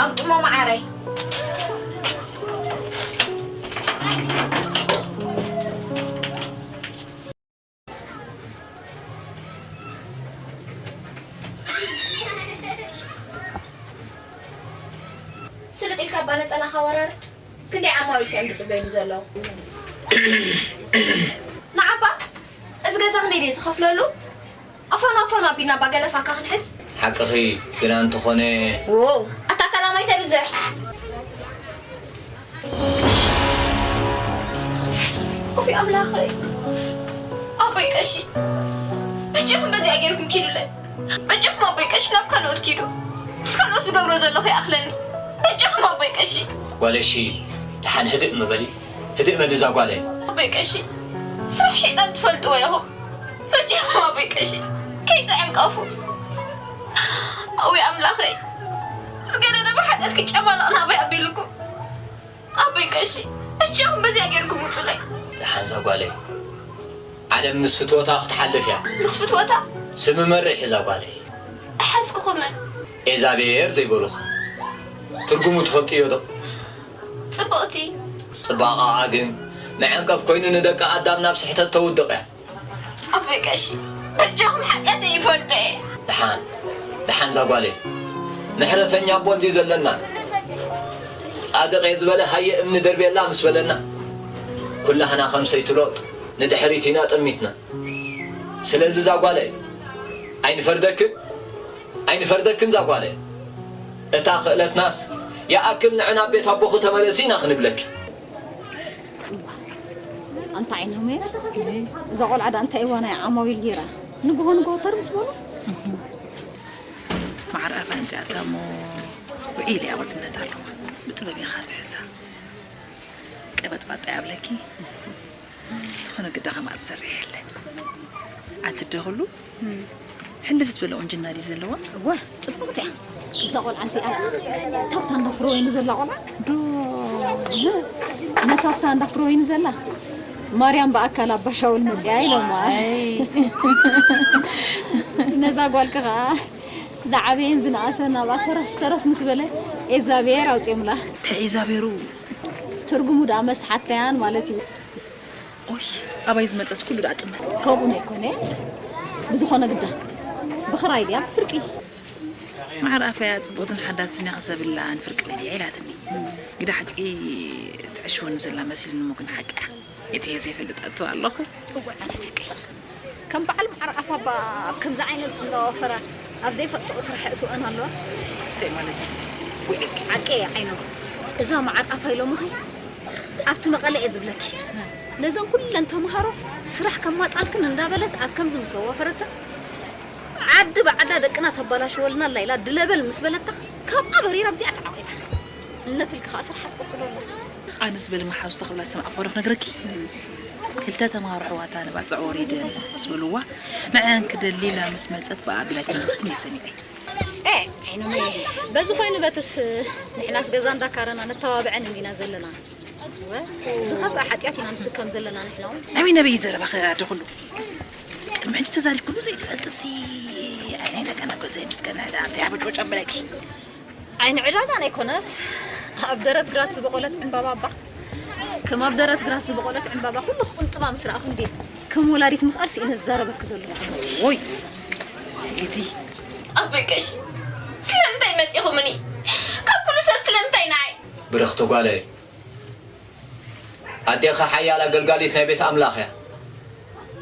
ኣግጥሞ መዓረይ። ስልጥ ኢልካ እባ ነጸላኻ ወራርድ። ክንደይ ዓማዊል ከ እዮም ዝጽበዩሉ ዘለዉ? ንዓባ፣ እዚ ገዛ ክንደይ ድየ ዝኸፍለሉ? ኣፋኑ ኣፋኑ ኣቢልና እባ ገለ ፋካ ክንሕዝ። ሓቅኺ፣ ግና እንተኾነ። ዎው፣ ኣታ ከላማይ ተብዝሕ። ኦፊ ኣምላኸይ፣ ኣቦይ ቀሺ፣ በጃኹም በዚኣ ጌርኩም ኪዱለይ። በጃኹም ኣቦይ ቀሺ ናብ ካልኦት ኪዱ። ምስ ካልኦት ዝገብሮ ዘለኹ ይኣኽለኒ። በጃኹም ኣቦይ ቀሺ። ጓለይ፣ እሺ፣ ደሓን ህድእ ምበሊ። ህድእ በሊ እዛ ጓለይ። ኣቦይ ቀሺ፣ ስራሕ ሸይጣን ትፈልጥዎ ኢኹም። በጃኹም ኣቦይ ቀሺ፣ ከይትዕንቀፉ። ኣዊ ኣምላኸይ፣ ዝገደደ ብሓጢኣት ክጨማለቕ ናበይ ኣቢልኩም? ኣቦይ ቀሺ፣ በጃኹም በዚኣ ጌርኩም ውጹለይ። ደሓን እዛ ጓለይ፣ ዓለም ምስ ፍትወታ ክትሓልፍ እያ። ምስ ፍትወታ? ስሚ መሪሕ እዛ ጓለይ። እሓዝኩኹምን? ኤዛቤር ዘይበሉኹ። ትርጉሙ ትፈልጥዮ ዶ? ጽብቕቲ። ጽባቐኣ ግን መዐንቀፍ ኮይኑ ንደቂ ኣዳም ናብ ስሕተት ተውድቕ እያ። ኣቦይ ቀሺ፣ በጃኹም ሓጢኣተይ ይፈልጦ እየ። ደሓን፣ ደሓን እዛ ጓለይ። ምሕረተኛ ኣቦ እንድዩ ዘለና። ጻድቕ እየ ዝበለ ሃየ እምኒ ደርብየላ ምስ በለና፣ ኩላህና ከም ሰይቲ ሎጥ ንድሕሪት ኢና ጠሚትና። ስለዚ እዛ ጓለይ፣ ኣይንፈርደክን፣ ኣይንፈርደክን እዛ ጓለይ። እታ ክእለትናስ ይኣክል ንዕ ናብ ቤት ኣቦኺ ተመለሲ ኢና ክንብለኪ። እዋ፣ ኣንታ ዓይኖመይ፣ እዛ ቆልዓ ደኣ እንታይ እዋናይ ዓማዊል ገይራ? ንግሆ ንግሆ ተርምስ በሉ። ማዕረ ኣፋንጫ እታ እሞ ውዒል እያ፣ ውዕልነት ኣለዋ። ብጥበብ ኢኻ ትሕዛ። ቀበጥባጣ እያ ብለኪ። ዝኾነ ግዳ ከምኣ ዝሰርሕ የለን። ኣንቲ ዶ ኩሉ ሕልፍ ዝበለ ቁንጅና ድዩ ዘለዋ? እወ፣ ጽብቕቲ እያ። እዛ ቆልዓ እዚኣ፣ ታብታ እንዳ ፍረ ወይኒ ዘላ ቆልዓ፣ ዶ፣ ነታብታ እንዳ ፍረ ወይኒ ዘላ፣ ማርያም ብኣካል ኣባ ሻውል መጺኣ ኢሎማ። ኣይ። ነዛ ጓልኪ ኸኣ፣ ዝዓበየን ዝነኣሰን ኣብኣ ተረስ ተረስ ምስ በለ፣ ኤዛቤር ኣውጺኦምላ። እንታይ ኤዛቤሩ? ትርጉሙ ደኣ መስሓተያን ማለት እዩ። ኦይ፣ ኣባይ ዝመጸስ ኩሉ ደኣ ጥመት። ከምኡ ናይ ኮነ፣ ብዝኾነ ግዳ። ብኽራይ ድያ ብፍርቂ? ማዕረ ኣፈያ ጽቡቕትን ሓዳስን ኢኺ ሰብላን ፍርቂ በሊ ኢላትኒ። ግዳ ሓቂ ትዕሽወኒ ዘላ መሲልኒ እሞ ግን ሓቂ እያ። እቲ እየ ዘይፈልጥ ኣትዋ ኣለኹ። እወ፣ ኣነ ደቂ። ከም በዓል ማዕረ ኣፋባ ኣብ ከምዚ ዓይነት እንዳወፈራ ኣብ ዘይፈልጥኦ ስራሕ እትወን ኣለዋ። እንታይ ማለት እዩ? ውዒልኪ። ሓቂ እየ ዓይኖም። እዛ መዓር ኣፋ ኢሎምኺ ኣብቲ መቐለ እየ ዝብለኪ። ነዘን ኩለን ተምሃሮ ስራሕ ከማጻልክን እንዳበለት ኣብ ከምዚ ምስ ኣዋፈረታ፣ ዓዲ ብዓዳ ደቅና ተባላሽወልና ኣላ ኢላ ድለበል ምስ በለታ፣ ካብኣ በሪራ ኣብዚኣ ተዓቒባ። እነትልኪ ከኣ ስርሓ ትቕጽሎ ኣላ። ኣነስ በሊ መሓዙ ተኽብላ ዝሰማዕክዎ ዶ ክነግረኪ? ክልተ ተምሃሮ ኣሕዋታ ንባጽዕ ወሪደን ምስ በልዋ፣ ንዕኣን ክደሊ ኢላ ምስ መጸት ብኣ ኣቢላ ትምህርቲ እየ ሰሚዐ። ኤ፣ ዓይኖመይ፣ በዚ ኮይኑ በትስ ንሕናስ ገዛ እንዳካረና ነተባብዐን እንዲና ዘለና። ወ፣ ዝኸፍኣ ሓጢኣት ኢና ንስከም ዘለና ንሕና እውን። ኣበይ ነበይ ዘረባኸ ኣደ ኩሉ? ቅድሚ ሕጂ ተዛሪብ ኩሉ ዘይትፈልጥሲ፣ ዓይነይ ደቀ ናብ ገዛይ ምስ ቀንዐ ደኣ እንታይ ኣበጭበጭ ኣበለኪ? ዓይኒ ዕዳጋ ናይ ኮነት፣ ኣብ ደረት ግራት ዝበቖለት ዕምባባ እባ። ከም ኣብ ደረት ግራት ዝበቖለት ዕምባባ ኩሉ ክቕንጥባ ምስ ረኣኹ እንድየ ከም ወላዲት ምኽኣል ስኢነ ዝዛረበኪ ዘለኹ። ወይ፣ እዚ ኣቦይ ቀሺ፣ ስለምንታይ መጺኹምኒ? ካብ ኩሉ ሰብ ስለምንታይ ንዓይ? ብርኽቲ ጓለይ፣ ኣዴኺ ሓያል ኣገልጋሊት ናይ ቤት ኣምላኽ እያ።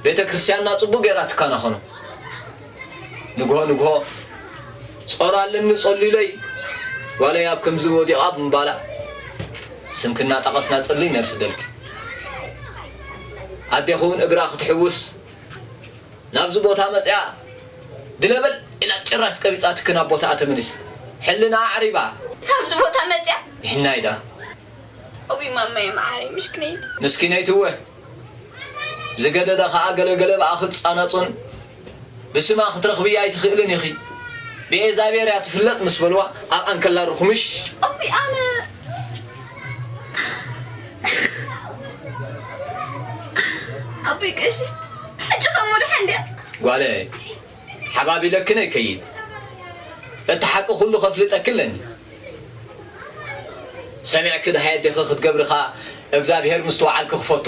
ቤተ ክርስቲያንና ጽቡቕ ገይራ ትከናኸኖ። ንግሆ ንግሆ፣ ጾር ኣለኒ ጸልዩለይ፣ ጓለይ ኣብ ከምዚ ወዲቓ ብምባላ፣ ስምኪ እናጠቐስና ጽልይ ነርፍደልኪ። ኣዴኺ እውን እግራ ክትሕውስ፣ ናብዚ ቦታ መጺኣ፣ ድለበል ኢላ ጭራሽ ቀቢጻትኪ ናብ ቦታኣ ተመሊሳ። ሕልናኣ ዓሪባ። ናብዚ ቦታ መጺኣ? ይህናይ ደኣ። እውይ ማማየ መዓረይ፣ ምሽክነይቲ። ምስኪነይቲ እወ። ዝገደደ ኸኣ ገለ ገለ ብኣኺ ትጻናጹን፣ ብስማ ክትረኽብያ ኣይትኽእልን ኢኺ። ብኤዛቤር እያ ትፍለጥ ምስ በልዋ፣ ኣብኣ እንከላ ርኹምሽ። እውይ ኣነ። ኣቦይ ቀሺ፣ ሕጂ ኸሞ ደሓን ድያ? ጓለይ፣ ሓባቢለክን ኣይከይድ። እቲ ሓቂ ኩሉ ከፍልጠኪ ኣለኒ። ሰሚዕኪ ደሃይ ኣዴኺ ክትገብሪ ኸኣ እግዚኣብሔር ምስትውዓልኪ ክፈቶ።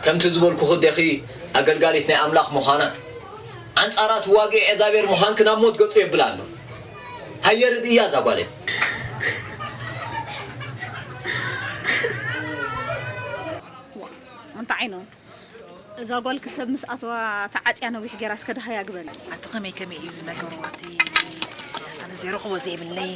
ከምቲ ዝበልኩኺ ኣዴኺ ኣገልጋሊት ናይ ኣምላኽ ምዃና፣ ኣንጻራ ትዋግኢ ኤዛቤል ምዃንኪ ናብ ሞት ገጹ የብላ ኣሎ። ሃየ ርድእያ እዛ ጓለይ። ኣንታ ዓይኖም፣ እዛ ጓልኪ ሰብ ምስ ኣተዋ ተዓጽያ ነዊሕ ጌራ እስከ ደሃያ ግበሪ። ኣቲ ከመይ ከመይ እዩ ዝነገርዋ? ኣቲ ኣነ ዘይረኽቦ ዘይብለይ።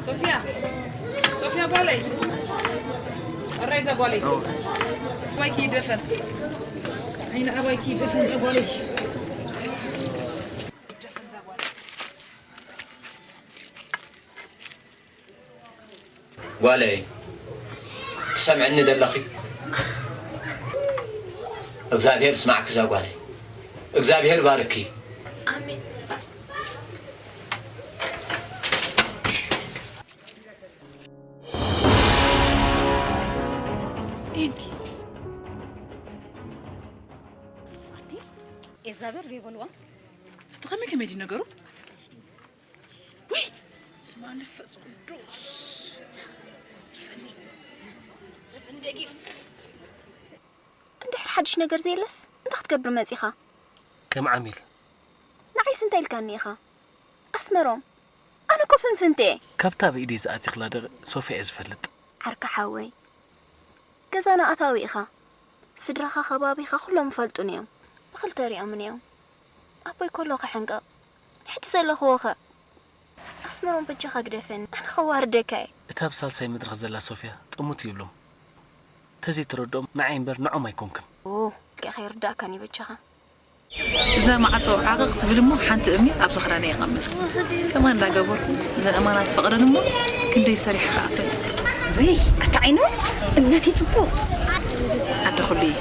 ሶፊያ፣ ሶፊያ ጓለይ፣ ኣራይ እዛ ጓለይ። ኣባይኪ ይደፈን። ዓይኒ ኣባይኪ ይደፈን እዛ ጓለይ። ይደፈን እዛ ጓለይ። ጓለይ፣ ትሰምዕኒ ደለኺ? እግዚኣብሔር ይስማዕኪ እዛ ጓለይ። እግዚኣብሔር ባርኪ። ኣሜን። ኣቲ ኤዛቤል ዶ ይበልዋ? እቲ ከመይ ከመይ ድዩ ነገሩ? ውይ! ስማ መንፈስ ቅዱስ። ዘፈኒ። ዘፈኒ ደጊም። እንድሕር ሓድሽ ነገር ዘየለስ እንታይ ክትገብር መጺኻ? ከም ዓሚል። ንዓይስ እንታይ ኢልካኒ ኢኻ? ኣስመሮም፣ ኣነ እኮ ፍንፍንት እየ። ካብታ ኣብ ኢደይ ዝኣቲኽላ ደቒቕ ሶፍያ እየ ዝፈልጥ። ዓርካ ሓወይ፣ ገዛና ኣታዊ ኢኻ። ስድራኻ፣ ከባቢኻ ኩሎም ይፈልጡኒ እዮም። ብኽልተ ሪኦምኒ እዮም። ኣቦይ ከሎ ክሕንቀቕ። ሕጂ ዘለኽዎ ኸ? ኣስመሮም በጃኻ ግደፈኒ፣ ኣነ ከዋርደካ እየ። እታ ኣብ ሳልሳይ መድረኽ ዘላ ሶፍያ ጥሙት ይብሎም። ተዘይትረድኦም ንዓይ እምበር ንዖም ኣይኮንክን። ኦ፣ ከይርዳእካን እዩ በጃኻ። እዛ ማዕጾ ዓቕቕ ትብል እሞ ሓንቲ እምኒ ኣብ ዝኽረነ የቐምጥ። ከማን እንዳገበርኩ እዘን ኣማናት ፈቕደን እሞ ክንደይ ሰሪሐ ከኣ እፈልጥ። ወይ ኣታ ዓይኖም እምነተይ ጽቡቕ። ኣደ ኩሉ እዩ።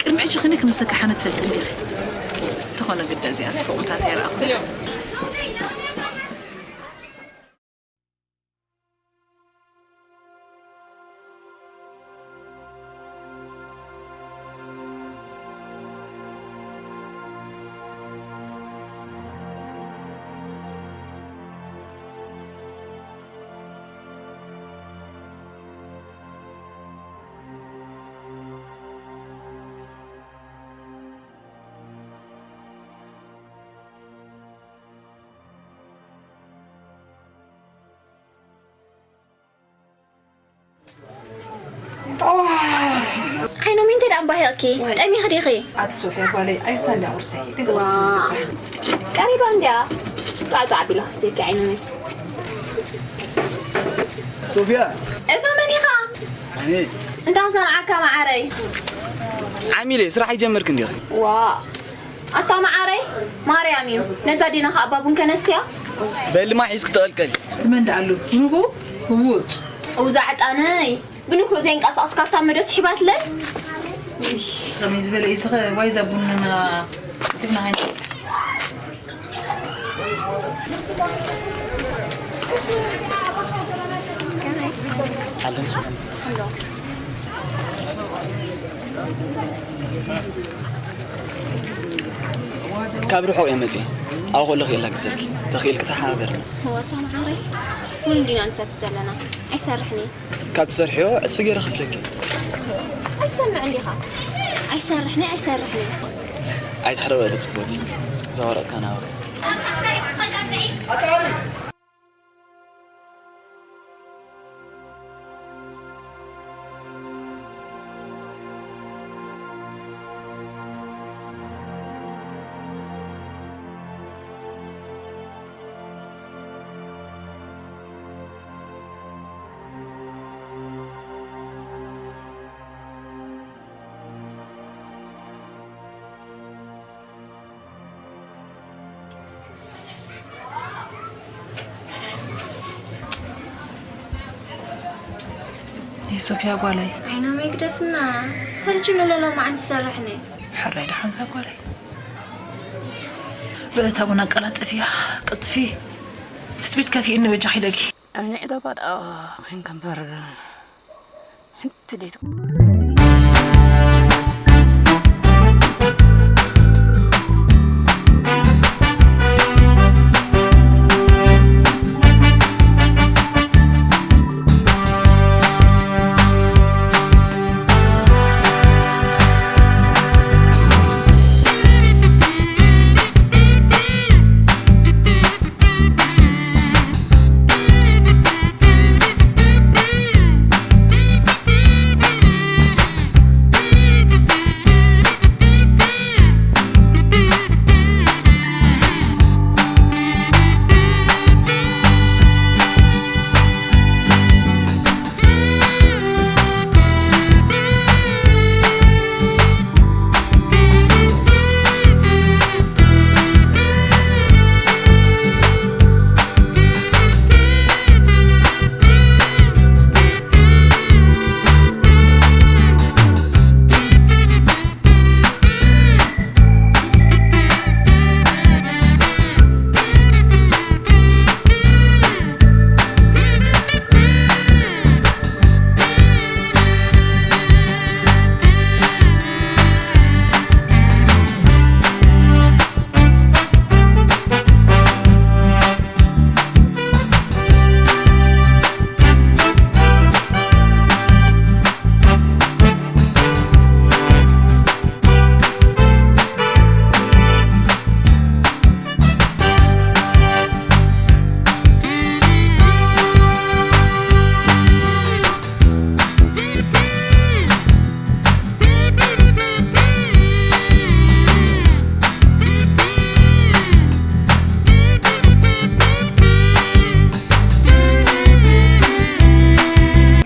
ቅድሚ ሕጂ ክንደይ ክምሰካሓነ ትፈልጥኒ ኢኺ። እንተኾነ ግዳ እዚኣስ ከምኡታት ኣይረኣኹን። ዓይኖም እንተ ደኣ እምባሂቕኪ፣ ዋይ። ጠሚኺ ዲኺ? ኣቲ ሶፍያ ጓለይ፣ ኣይሳ እንድያ ቁርሰይ። ዋ። ቀሪባ እንድያ። ጧዕ ጧዕ ኣቢላ ክስተኪ ዓይኖመይ። ሶፍያ። እታ መን ኢኻ? ኣነ። እንታይ ክሰምዓካ መዓረይ? ዓሚለ፣ ስራሕ ኣይጀመርክን ዲኺ? ዋ። ኣታ መዓረይ፣ ማርያም እዩ። ነዛ ዲና ከኣ ኣባ ቡን ከነስትያ? በልማ ሒዝኪ ተቐልቀሊ። እቲ መን ደኣ ኣሎ? ንጉ? ህውት። እውዛ ዕጣነይ። ብንኩ ዘይንቀሳቐስ ካርታ መዶ ስሒባትለይ? እሽ፣ ከመይ ዝበለ እዩ ዝኸ-፣ ዋይ እዛ ቡንና፣ እትብና ሃይና። ኣለን። ካብ ርሑቕ እየ መፅየ። ኣብኡ ከሎ ክኢላ ግዘልኪ። ተኽኢልኪ ተሓባበርና። ህወታ መዓረይ፣ ቡን እንዲና ንሰቲ ዘለና። ኣይሰርሕን እየ። ካብ ትሰርሕዮ ዕፅፊ ገይረ ከፍለኪ። ኣይትሰምዕን ዲኻ? ኣይሰርሕን እየ፣ ኣይሰርሕን እየ። ኣይትሕረበ ልፅቦት። እዛ ወረቕታ ናብራ። የሶፍያ ጓለይ። ዓይኖም ይግደፍና። ሰልችኑ ለሎ መዓንቲ ትሰርሕኒ። ሕራይ ደሓን እዛ ጓለይ። በእታ ቡና ኣቀላጥፍያ፣ ቅጥፊ። ትጽቢት ከፊእኒ በጃኺ ደጊ። ኣብ ናይ ዕዳጋ ደኣ ኮይንካ እምበር። ሓንቲ ደይ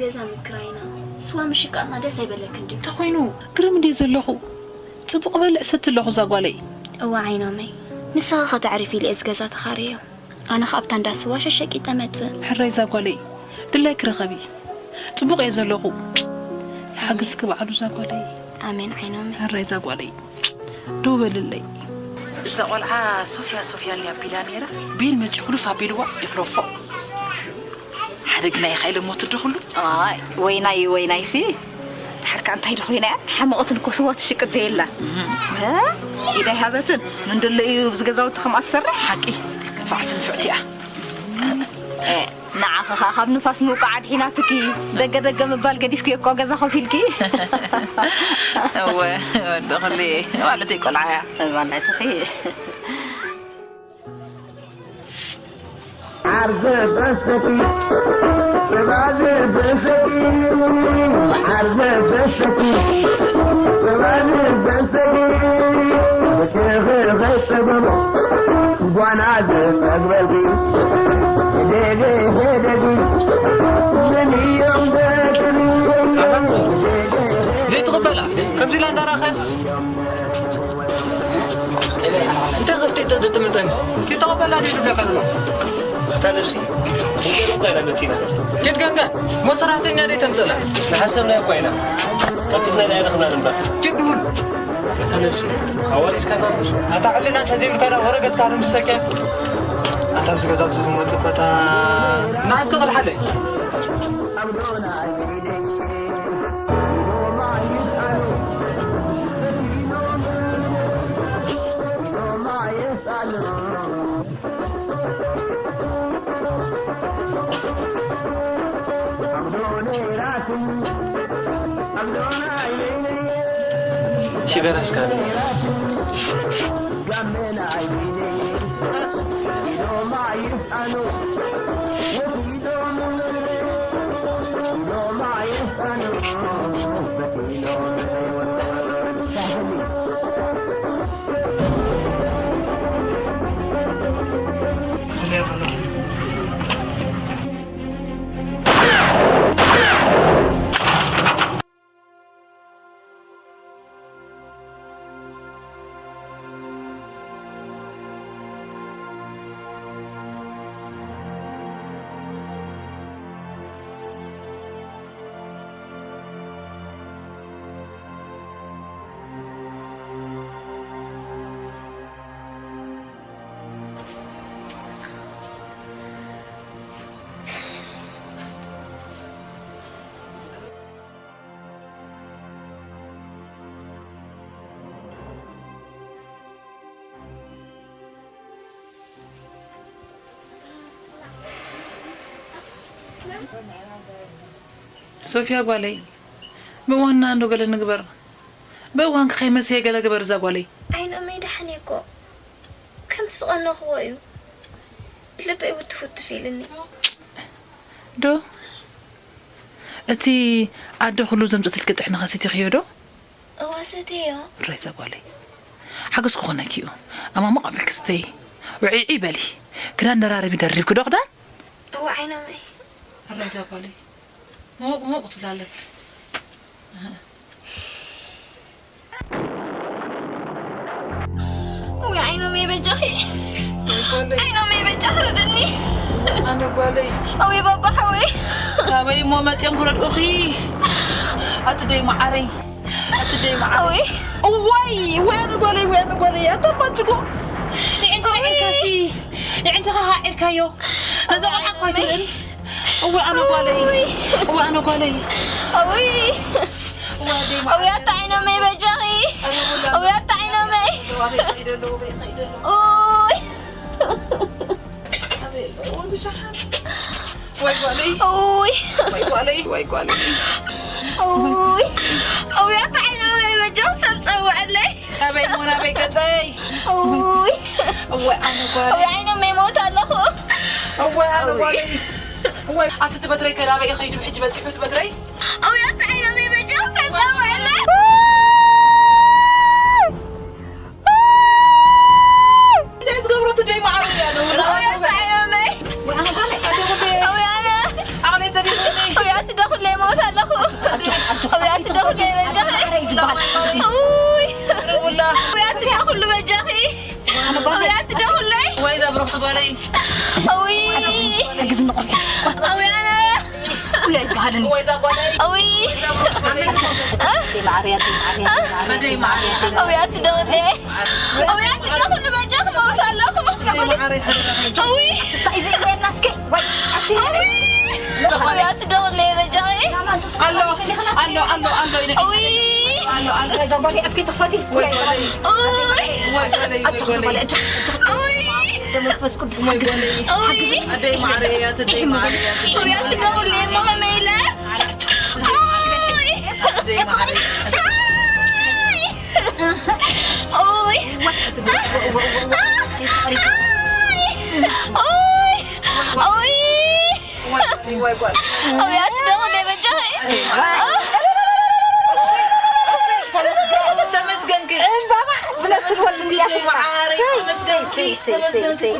ገዛ ምክራይና ስዋ ምሽቃጥና ደስ ኣይበለክን ድዩ? እንተኾይኑ ግርም እንድየ ዘለኹ። ጽቡቕ እበልዕ ሰቲ ኣለኹ እዛ ጓለይ። እወ ዓይኖመይ፣ ንስኺ ከተዕርፊ ኢለ እየ እዚ ገዛ ተኻርየዮ። ኣነ ኸኣ ኣብታ እንዳ ስዋ ሸሸቂጠ እመጽእ። ሕራይ እዛ ጓለይ፣ ድላይኪ ርኸቢ። ጽቡቕ እየ ዘለኹ። ይሓግዝኪ በዓሉ እዛ ጓለይ። ኣሜን ዓይኖመይ። ሕራይ እዛ ጓለይ፣ ደው በልለይ። እዛ ቖልዓ ሶፍያ ሶፍያ እንድያ ኣቢላ ነይራ። ቢል መጺኡ ሕሉፍ ኣቢልዋ ይሕለፎ። ሓደ ግና ኢኻ ኢለ ሞት ዶ ኩሉ? ኣይ ወይናይ ወይናይሲ ድሓርካ እንታይ ዶ ኮይና እያ ሓመቐትን ኮስዋ ትሽቅጥ የላ። ኢዳይ ሃበትን ምን ድሎ እዩ ብዚ ገዛውቲ ከምኣ ትሰርሕ ሓቂ። ንፋዕሲ ንፍዕቲ እያ። ንዓኺ ኸዓ ካብ ንፋስ ምውቃዕ ኣድሒናትኪ። ደገ ደገ ምባል ገዲፍኪ እኮ ገዛ ኮፍ ኢልኪ። እወ ወዲ ክሊ ማለት እዩ ቆልዓ እያ። ማለትኺ ዓርዘ በሰቲ ጥባዝ በሰቲ ዓርዘ በሰቲ ጥባዝ በሰቲ ብትኽኽሰበቦ ጓና ዝጠግበልኪ ደገ ደገ ምን እዮም ደክሪ ዘይትቕበላ ከምዚ ኢላ እንዳረኸስ እንታይ ከፍጢጠ ድጥምጠኒ? ኪድ ተቐበላ ድዩ ዝብለካ ዘሎ? ኣታ ነብሲ፣ እንጀር እኳ ኢና መጺና። ኪድ ገንገን፣ እሞ ሰራሕተኛ ደይ ተምጸላ? ንሓሰብናዮ እኳ ኢና። ቀልጢፍና ኢና ኣይረኽብናን እምበር። ኪድ ድሁል። ኣታ ነብሲ፣ ኣዋሪድካና እምበር። ኣታ ዕልና እንተ ዘይብልካ ደኣ ወረ ገጽካ ንምስሰኪያ። ኣታ ኣብዚ ገዛውቲ ዝመጹ እኮ እታ ንዓስከ ኸድሓለይ። ሽበራስካ ሶፊያ ጓለይ፣ ብእዋንና እንዶ ገለ ንግበር። ብእዋንኪ ከይመሰየ ገለ ግበር እዛ ጓለይ። ዓይኖመይ ደሓን እየ እኮ። ከም ዝቐነኽዎ እዩ። ልበይ ውትፍ ውትፍ ኢልኒ። ዶ እቲ ኣደ ኩሉ ዘምፀትልኪ ጥሕኒ ከሲትኽዮ ዶ? እወ ሰተዮ። ራይ እዛ ጓለይ፣ ሓገዝ ክኾነኪ እዩ። ኣማሙቕ ኣቢልኪ ስተይ። ውዒዒ በሊ። ክዳን ደራረቢ፣ ደሪብኪ ዶ ክዳን? እወ ዓይኖመይ። ራይ እዛ ጓለይ፣ ሙቕ ሙቕ ትብላ ኣለኪ። እህ። ወይ ዓይኖመይ በጃኺ። ወይ ጓለይ። ዓይኖመይ በጃኺ ርድእኒ። ኣነ ጓለይ። ወይ ባባ ሓወይ። ካበይ እሞ መፂኦም ክረድኡኺ? ኣቲ ደይ መዓረይ። ኣቲ ደይ መዓረይ። ወይ። እዋይ፣ ወይ ኣነ ጓለይ፣ ወይ ኣነ ጓለይ። ኣታ ባጭጎ። ንዕንተኻ ዒርካሲ። ንዕንተኻ ዒርካዮ። ነዛ ቆልዓ እኮ ኣይትርእን። እወ ኣነ ጓለይ። እወ ኣነ ጓለይ። እውይ። እወ ኣደይ መዓረይ። እውይ ኣታ ዓይኖመይ በጃኺ። እውይ ኣታ ዓይኖመይ። እውይ። ወይ ጓለይ። እውይ። ወይ ጓለይ፣ ወይ ጓለይ። እውይ። እውይ ኣታ ዓይኖመይ በጃኺ ሰብ ጸውዐለይ። ኣበይ እሞ ናበይ ገጸይ? እውይ። እወ ኣነ ጓለይ። እውይ ዓይኖመይ ሞት ኣለኹ። እወ ኣነ ጓለይ። እወ ኣቲ ትበትረይ ከ ናበይ ከይዱ ብሕጂ በጺሑ ትበትረይ? እውይ ኣቲ ዓይኖመይ በጃኺ ሰብ ጸውዐለይ። እንታይ ዝገብሮ እቲ ደይ መዓረይ እያ ደውላ? እውይ ኣቲ ዓይኖመይ። እውይ ኣነ። ኣቕለይ ዘቢብኒ። እውይ ኣቲ ደኹለይ ሞት ኣለኹ። እውይ ኣቲ ደኹለይ በጃኺ። እውይ። ደውላ። እውይ ኣቲ ደኹሉ በጃኺ። እውይ ኣቲ ደኹለይ። ወይ እዛ ብሩኽቲ ጓለይ። እውይ። እውይ ኣነ። እውይ ኣይበሃልን። ወይ እዛ ጓለይ። እውይ። ኣደይ መዓረይ፣ ኣደይ መዓረይ፣ ኣደይ መዓረይ። ኣደይ መዓረይ። እውይ ኣቲ ደኹለይ። እውይ ኣቲ ደኹሉ በጃኺ ሞት ኣለኹ። ኣደይ መዓረይ፣ ሓደራ። እውይ። እንታይ ዘይ እስኪ ወይ ኣቲ። እውይ። እውይ ኣቲ ደኹለይ በጃኺ። ኣሎ፣ ኣሎ፣ ኣሎ፣ ኣሎ ኢለ። እውይ። ኣሎ፣ ኣሎ። እዛ ጓለይ ኣብኪ ትኽፈቲ። ወይ ጓለይ። እውይ። ወይ ጓለይ፣ ወይ ኣጆኺ ጓለይ። ጓለይ፣ ኣጆኺ፣ ኣጆኺ። እውይ። መንፈስ ቅዱስ ወይ ሓግዝኒ፣ ጓለይ። እውይ። ሓግዝኒ። ኣደይ መዓረይ፣ ኣደይ መዓረይ፣ ኣደይ እውይ ኣቲ ደኹለይ እሞ ከመይ ኢለ። እውይ። ኣደይ መዓረይ። ሳይ። እውይ። እውይ። እውይ። እውይ ኣቲ ደኹለይ በጃኺ። ተመስገን፣ ተመስገን ግን። ዕምባባ ዝመስል ወዲ እንድያ። ተመስገን፣ ሰይ፣ ሰይ፣ ተመስገን፣ ሰይ፣ ሰይ፣ ሰይ፣ ተመስገን። ሰይ።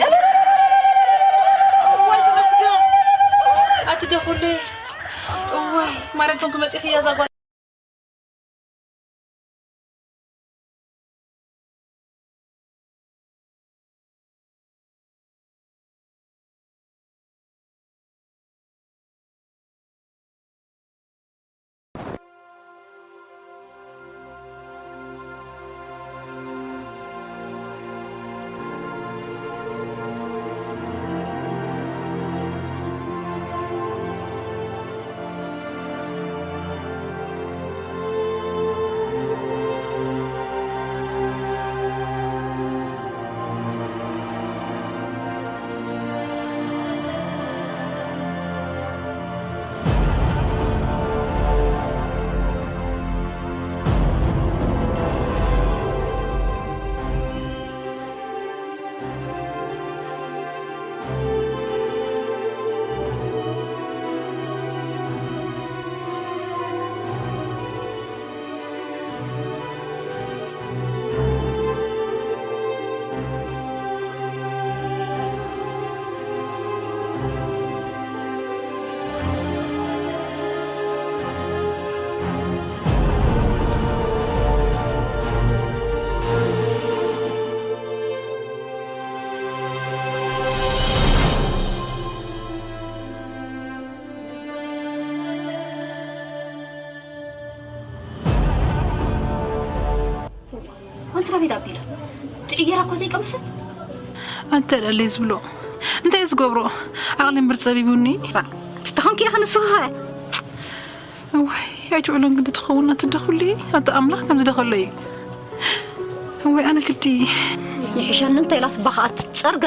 እዋይ ተመስገን። ኣቲ ደኹለይ። እዋይ ማርያም ኮንክ መፂእኽያ እዛ ጓል። ኣንቲ ናበይ ኣቢላ? ጥዕየራ እኮ ዘይቀመሰት። ኣንተ ደለይ ዝብሎ እንታይ ዝገብሮ? ዓቕሊ እምበር ጸቢቡኒ። ባ፣ ትተኸንኪ ኢኺ ንስኺ ኸ? እዋይ፣ ኣይትውዕሎን ግዲ ትኸውን ኣቲ ደኹለይ፣ ኣቲ ኣምላኽ ከምዚ ደኸለይ። እዋይ፣ ኣነ ግዲ። ይሕሸኒ እንተ ኢላስ ባኻ ኣቲ ጸርገ፣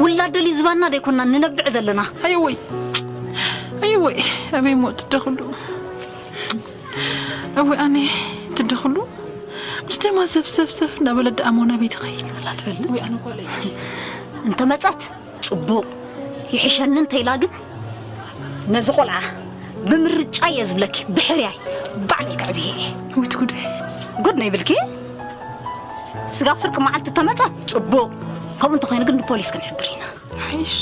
ውላድ ደልዩ ዝባንና ደይኮንና ንነብዕ ዘለና። ኣየወይ። እወ፣ ኣበይ እሞ ትደኽሉ? እወ፣ ኣነ ትደኽሉ? ምስ ደማ ሰብ ሰብ ሰብ እናበለ ደኣ እሞ ናበይ ትኸይድ? ኣላ ትፈልጥ? እወ፣ ኣነ ጓለይ። እንተ መጻት ጽቡቕ፣ ይሕሸኒ እንተ ኢላ ግን፣ ነዚ ቆልዓ ብምርጫ እየ ዝብለኪ፣ ብሕርያይ ባዕለይ ከዕብዮ እየ። እወ፣ እቲ ጉዳይ። ጉድ ነው ይብልኪ? ስጋብ ፍርቂ መዓልቲ ተመጻት ጽቡቕ። ከምኡ እንተኾይኑ ግን ንፖሊስ ክንሕብር ኢና። ሓይሽ።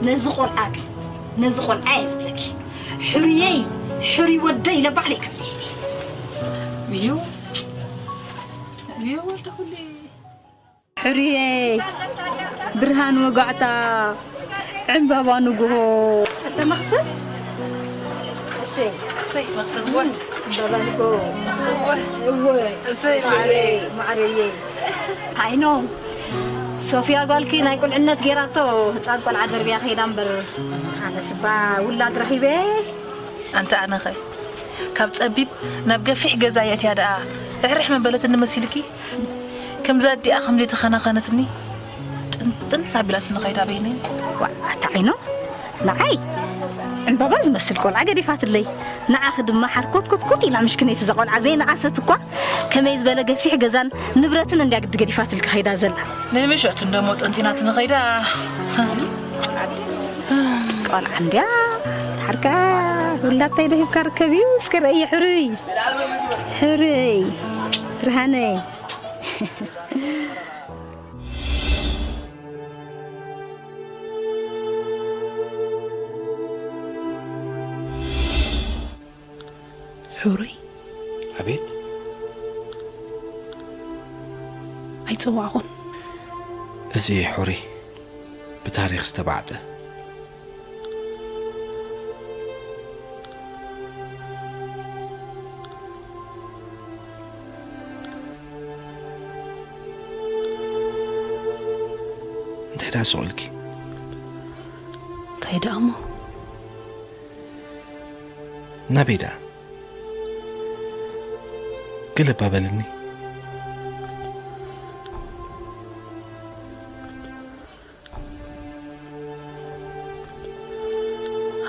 ነዚ ቆልዓ ግን፣ ነዚ ቆልዓ እየ ዝብለኪ። ሕርየይ፣ ሕሪ ወደይ ኢለ ባዕለይ ከብደይ። እዩ። እዩ ወዲ ኩሉ። ሕርየይ፣ ብርሃን ወጋዕታ፣ ዕምባባ ንግሆ። ኣታ መኽሰብ? እሰይ። እሰይ፣ መኽሰብ እወ። ዕምባባ ንግሆ። መኽሰብ እወ። እወ። እሰይ፣ ማዕረይ። ማዕረየይ። ኣይኖ፣ ሶፊያ ጓልኪ ናይ ቁልዕነት ጌራቶ ህፃን ቆልዓ ደርብያ ከይዳ እምበር፣ ኣነስ እባ ውላድ ረኺበ። ኣንቲ ኣነኸ ካብ ጸቢብ ናብ ገፊሕ ገዛ የእትያ ደኣ ርሕርሕ መበለትኒ መሲልኪ? ከምዛ ኣዲኣ ከም ዘይተኸናኸነትኒ ጥንጥን ኣቢላትኒ ኸይዳ በይነይ። ዋእ፣ ኣታ ዓይኖ፣ ንዓይ ዕምባባ ዝመስል ቆልዓ ገዲፋትለይ። ንዓኺ ድማ ሓርኮትኮትኮት ኢላ ምሽክነይቲ እዛ ቆልዓ ዘይነኣሰት እኳ ከመይ ዝበለ ገፊሕ ገዛን ንብረትን እንድያ ግዲ ገዲፋትልኪ ኸይዳ ዘላ። ንምሸቱ እንደሞ ጠንጢናትኒ ኸይዳ። ቆልዓ እንድያ ሓርካ ውላድታይ ዶ ሂብካ ርከብ እዩ? እስከ ረእየ ሕሩይ። ሕሩይ ብርሃነይ። ሕሩይ። ኣቤት። ኣይጸዋዕኹን። እዚ ሕሩይ ብታሪኽ ዝተባዕጠ። እንታይ ደኣ ስቕ ኢልኪ? እንታይ ደኣ እሞ? ናበይ ደኣ? ገለ እባ በልኒ።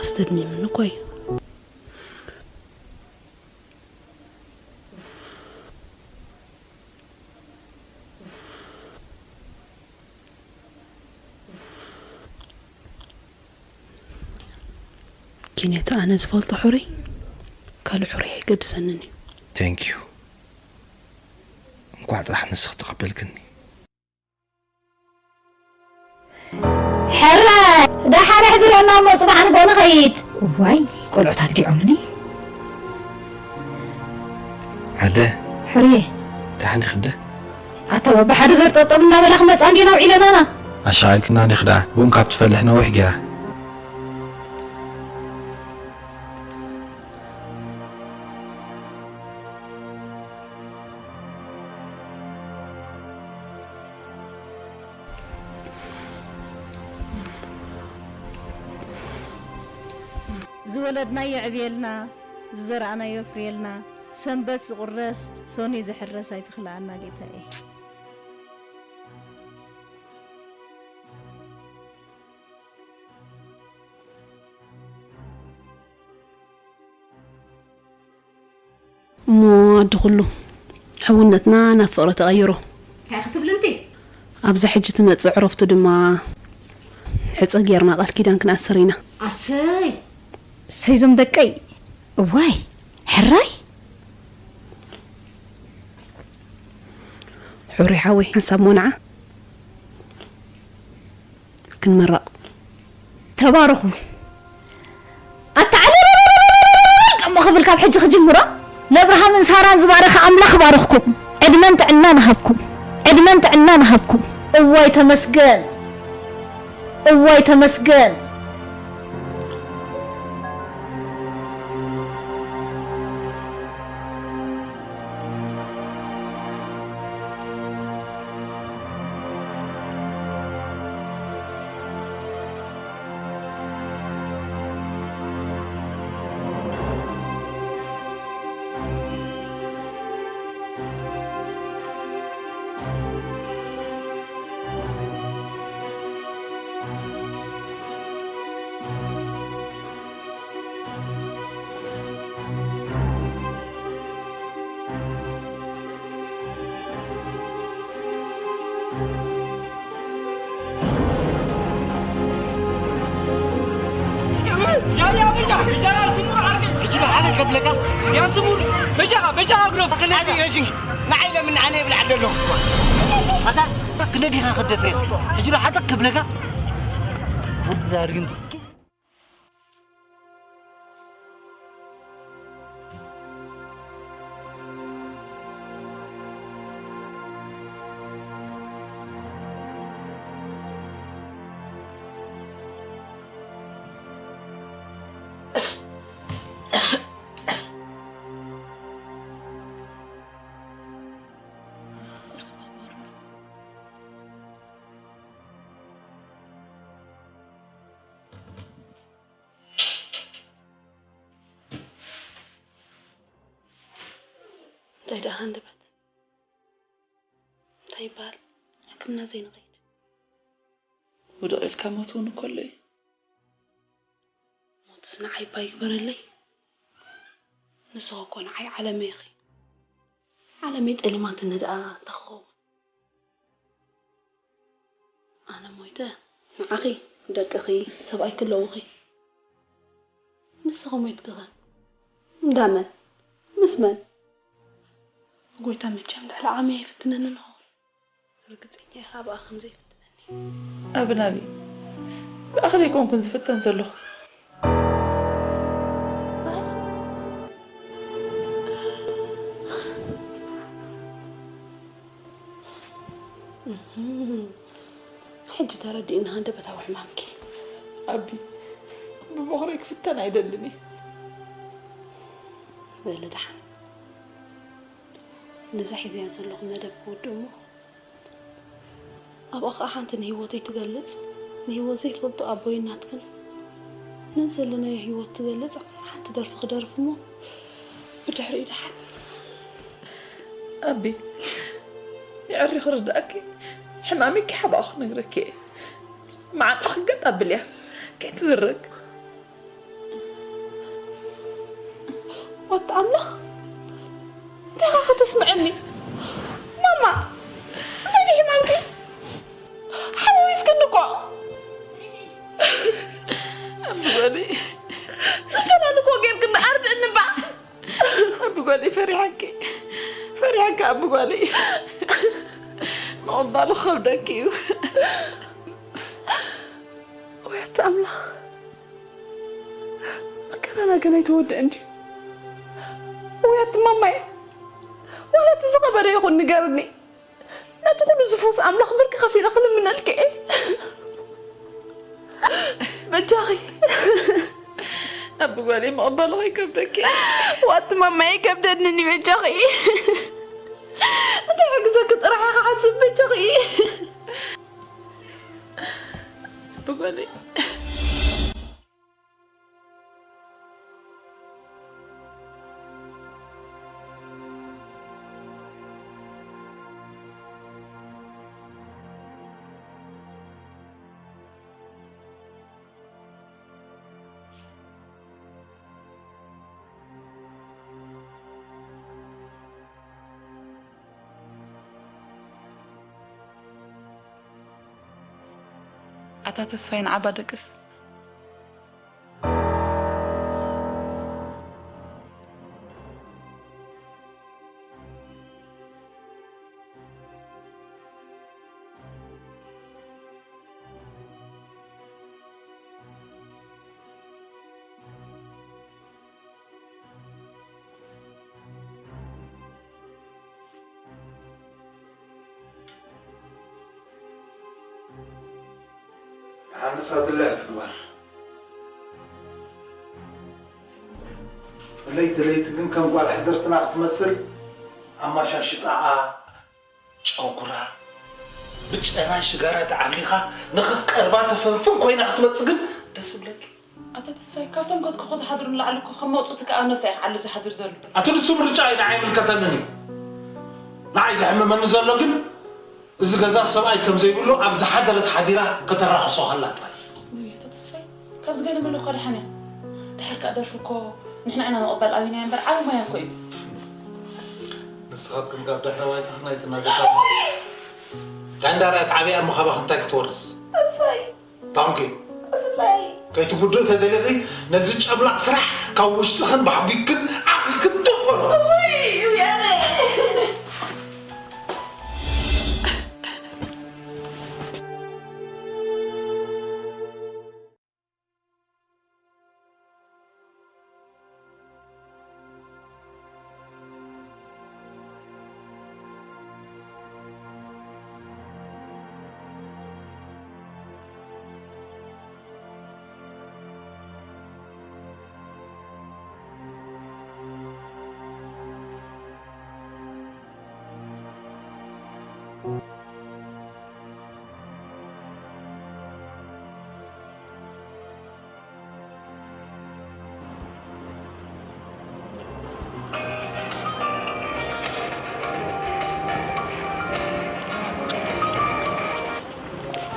ኣስተድሚምኒ እኮ እዩ። ኪኔታ ኣነ ዝፈልጦ ሕሩይ ካልእ ሕሩይ ኣይገድሰንን እዩ። Thank you። እንኳዕ ጥራሕ ንስኽ ተቐበልክኒ። ሕራይ ደሓር ኣሕድረና እሞ ጽባሕ ንግሆ ንኸይድ። እዋይ ቆልዑት ኣግዲዖምኒ። ኣደ። ሕሩየ። ደሓን ዲኺ ኣደ? ኣታ በብሓደ ዘርጠብጠብ እናበላ ክመጻ እንዲና ውዒለናና። ኣሻቒልክና ዲኺ ደኣ? ቡን ካብ ትፈልሕ ነዊሕ ገይራ። ዝወለድናዮ የዕብየልና፣ ዝዘራእናዮ የፍርየልና። ሰንበት ዝቑረስ፣ ሶኒ ዝሕረስ ኣይትኽልኣና ጌታየ። እሞ ኣደ ኩሉ፣ ሕውነትና ናብ ፍቕሪ ተቐይሩ። እንታይ ክትብሊ እንቲ? ኣብዛ ሕጂ ትመጽእ ዕረፍቱ ድማ ሕጸ ጌርና ቃል ኪዳን ክንኣስር ኢና። ኣሰይ! እሰይ ዞም ደቀይ! እዋይ! ሕራይ! ሕሩይ ሓወይ፣ ሓንሳብ ሞናዓ ክንምረቕ። ተባረኹ። ኣታ ዓለለለለለለለለለ፣ ደሞ ክብል ካብ ሕጂ ክጅምሮ፣ ለኣብርሃምን ሳራን ዝባረኸ ኣምላኽ ባረኽኩም። ዕድመን ጥዕናን ሃብኩም። ዕድመን ጥዕናን ሃብኩም። እዋይ ተመስገን። እዋይ ተመስገን። ያ ያ በጃ በጃ ስሙር ዓርከይ ሕጂ ዶ ሓደ ከብለካ ያ ስሙር በጃኻ በጃኻ ግዶ ተኸለካ ኣቢ ረጂ ንዓይ ለምን ኣነ ይብልዓ ደሎ ኣታ ክንደ ዲኻ ከደፍሬ ሕጂ ዶ ሓደ ከብለካ ወዲ ዛርግን እንታይ ደኣ ሃንደበት እንታይ ይበሃል ሕክምና ዘይንኸይድ ውድቕ ኢልካ ሞት እውን እኮ ኣሎ እዩ ሞትስ ንዓይ እባ ይግበረለይ ንስኺ እኮ ንዓይ ዓለመይ ኢኺ ዓለመይ ጠሊማትኒ ደኣ እንታይ ክኸውን ኣነ ሞይተ ንዓኺ ደቅኺ ሰብኣይ ክለውኺ ንስኺ ሞይትኪኸ እንዳ መን ምስ መን ጎይታ መቸም ልዕሊ ዓቕሚ ኣይፍትነኒ ንኸውን ርግፀኛ ኢኻ ብኣ ከም ዘይፍትነኒ ኣብናቢ ብኣኽሊ ኣይኮንኩን ዝፍተን ዘለኹ ሕጂ ተረዲእኒ ሃንደበታዊ ሕማምኪ ኣቢ ብቦኽረይ ክፍተን ኣይደልን እየ በሊ ደሓን ነዛ ሒዘያ ዘለኹ መደብ ክውድእ እሞ ኣብኣ ኸዓ ሓንቲ ንህይወተይ ትገልጽ ንህይወት ዘይፈልጦ ኣቦይ እናትክን ነዚ ዘለናዮ ህይወት ትገልጽ ሓንቲ ደርፊ ክደርፍ እሞ ብድሕሪኡ ደሓን ኣቢ የዕሪ ክርዳእኪ ሕማሚ ኪሓባእ ክነግረኪ እየ መዓልቲ ክገጥ ኣብልያ ከይትዝረግ ወት ኣምላኽ እንታይ ኸ ከተስምዐኒ ማማ እንታይ ዲ ሕማምኪ ሓወይስክኒ እኮ ኣቢ ጓሊ ዝፈላል እኮ ጌርክኒ ኣርድእኒ እባ ኣቢ ጓሊ ፈሪሓኪ ፈሪሓኪ ኣቢ ጓሊ ምቕባሉ ከብደኪ እዩ ወያት ኣምላኽ መከራና ገና ኣይተወድአን ድዩ? ወይ ኣቲ ማማየ፣ ዋላ እቲ ዝኸበደ ይኹን ንገርኒ። ነቲ ኩሉ ዝፈውስ ኣምላኽ ብርኪ ከፊለ ክልምነልኪ እየ። በጃኺ። ኣቢ ጓለይ ምቕባሉ ከይከብደኪ። ዋቲ ማማየ ኣይከብደንን እዩ በጃኺ። እንታይ ክሕግዘኪ ጥራሕ ኢኺ ሓስብ በጃኺ። ኣቢ ጓለይ። ኣታ ተስፋይ ንዓባ ደቅስ። ሓንሳ ድላያ ትግበር። ለይቲ ለይቲ ግን ከም ጓል ሕድርትና ክትመስል ኣማሻሽጣኣ ጨጉራ ብጨና ሽጋራ ተዓሚኻ ንኽትቀርባ ተፈንፍን ኮይና ክትመጽእ ግን ደስ ይብለኪ። ኣታ ተስፋይ ካብቶም ገትኩኹ ዝሓድሩ ንላዕሊ እኮ ከም መውጽእቲ ከኣ ነብሳ ኢኻ ዓልብ ዝሓድር ዘሎ። ኣቲ ንሱ ምርጫ እዩ ንዓይ ኣይምልከተንን እዩ። ንዓይ ዘሕምመኒ ዘሎ ግን እዚ ገዛ ሰብኣይ ከም ዘይብሉ ኣብ ዝሓደረት ሓዲራ ከተራኽሶ ከላ ጥራይ እዩ። ውይ ኣታ ተስፋይ ካብዚ ገለ መለ እኮ ደሓን እያ። ድሓር ከኣ ደርፊ እኮ ንሕና ኢና ምቕባል ኣብይና እምበር ዓቢ ሞያ እኮ እዩ። ንስኻትኩም ካብ ድሕረ ባይታኽና ኣይትናገፋ። ጋንዳርያ ተዓብያ እሞ ካባኽ እንታይ ክትወርስ? ተስፋይ ታንኪ። ተስፋይ። ከይትጉድእ ተደሊኺ ነዚ ጨምላቕ ስራሕ ካብ ውሽጥኽን ባሕቢክን ዓኺክን ጥፈሎ።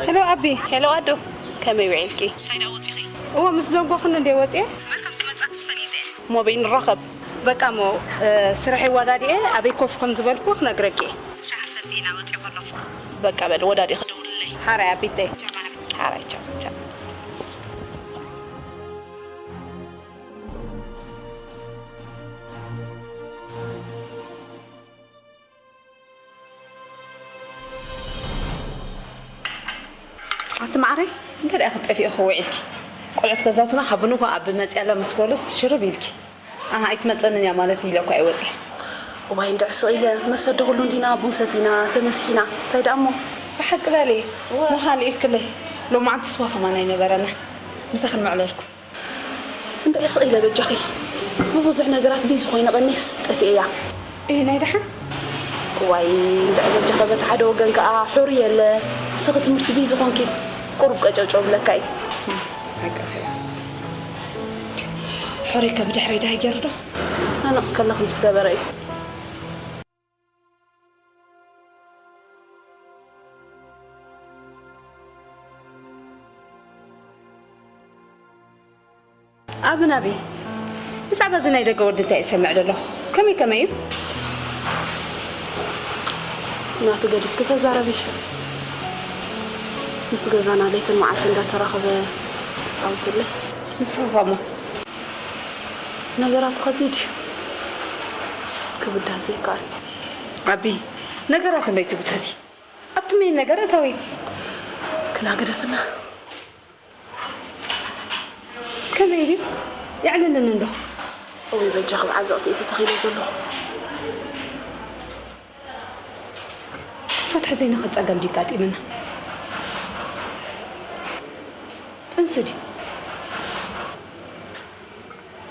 ሄሎ ኣቢ። ሄሎ ኣዶ፣ ከመይ ውዒልኪ? ፋይዳ ወፂኺ? እዎ፣ ምስ ደንጎኽኒ እንደ ወፅየ። መርከብ ዝመፃ ተስፈሊጠ። እሞ በይ ንራኸብ። በቃ እሞ፣ እ፣ ስራሕ ይወዳድኤ ኣበይ ኮፍ ከም ዝበልኩ ክነግረኪ። ሻሂ ሰትየ ኢና ወፂኹ ኣለኹ። በቃ በል፣ ወዳዲእኺ ደውልለይ። ሓራይ ኣቢተይ። ቻው ማለት። ሓራይ፣ ቻው፣ ቻው። ኣቲ ማዕረይ፣ እንታይ ደኣ ክትጠፍኢ እኮ ውዒልኪ? ቆልዑት ገዛውትና ካብ ብንኳ ኣብ መፅያላ ምስ በሉስ ሽርብ ኢልኪ። ኣነ ኣይትመፀንን እያ ማለት ኢለ እኮ ኣይወፅየ። እዋይ፣ እንድዕ ስቕ ኢለ መሰ፣ ዶ ኩሉ እንዲና ቡን ሰቲና ተመሲሒና። እንታይ ደኣ እሞ? ብሓቂ በሊ፣ እወ። ምዃን ኢልክለይ። ሎማዓንቲ ስዋ ከማን ኣይነበረና። ምሳኽን መዕለልኩ። እንድዒ ስቕ ኢለ በጃኺ። ብብዙሕ ነገራት ቢዚ ኮይነ ቀኒስ ጠፊኤ እያ። እህ፣ ናይ ደሓን? እዋይ፣ እንድዒ በጃኺ በቲ ሓደ ወገን ከኣ ሕሩይ የለ። ንስኺ ትምህርቲ ቢዚ ኮንኪ ቁሩብ ቀጨውጨው ብለካ እዩ። ሓቅኺ እያ ሱስ። ሕሩይ ከ ብድሕረይ ደሃይ ገይሩ ዶ? ናንቕ ከለኺ ምስ ገበረ እዩ። ኣብን ኣቢ፣ ብዛዕባ እዚ ናይ ደገ ወዲ እንታይ እሰምዕ ዘለኹ? ከመይ ከመይ እዩ? ናቱ ገዲፍኪ ተዛረቢ። ምስ ገዛና ለይትን መዓልቲ እንዳተራኸበ ይጻወተለይ። ንስኺ ኸሞ? ነገራቱ ከቢድ እዩ። ክብዳህ ዘይከኣል። ኣቢ፣ ነገራት እንዶ ኣይትጉተቲ። ኣብቲ ሜን ነገር እተዊ። ክላ ግደፍና። ከመይ ድዩ? የዕልልን እንዶ? እውይ፣ በጃኺ ብዓዘቕቲ እየ ተተኺለ ዘለኹ። ፍትሒ ዘይንኽእል ጸገም ድዩ ኣጋጢምና? ጥንሲ ድዩ?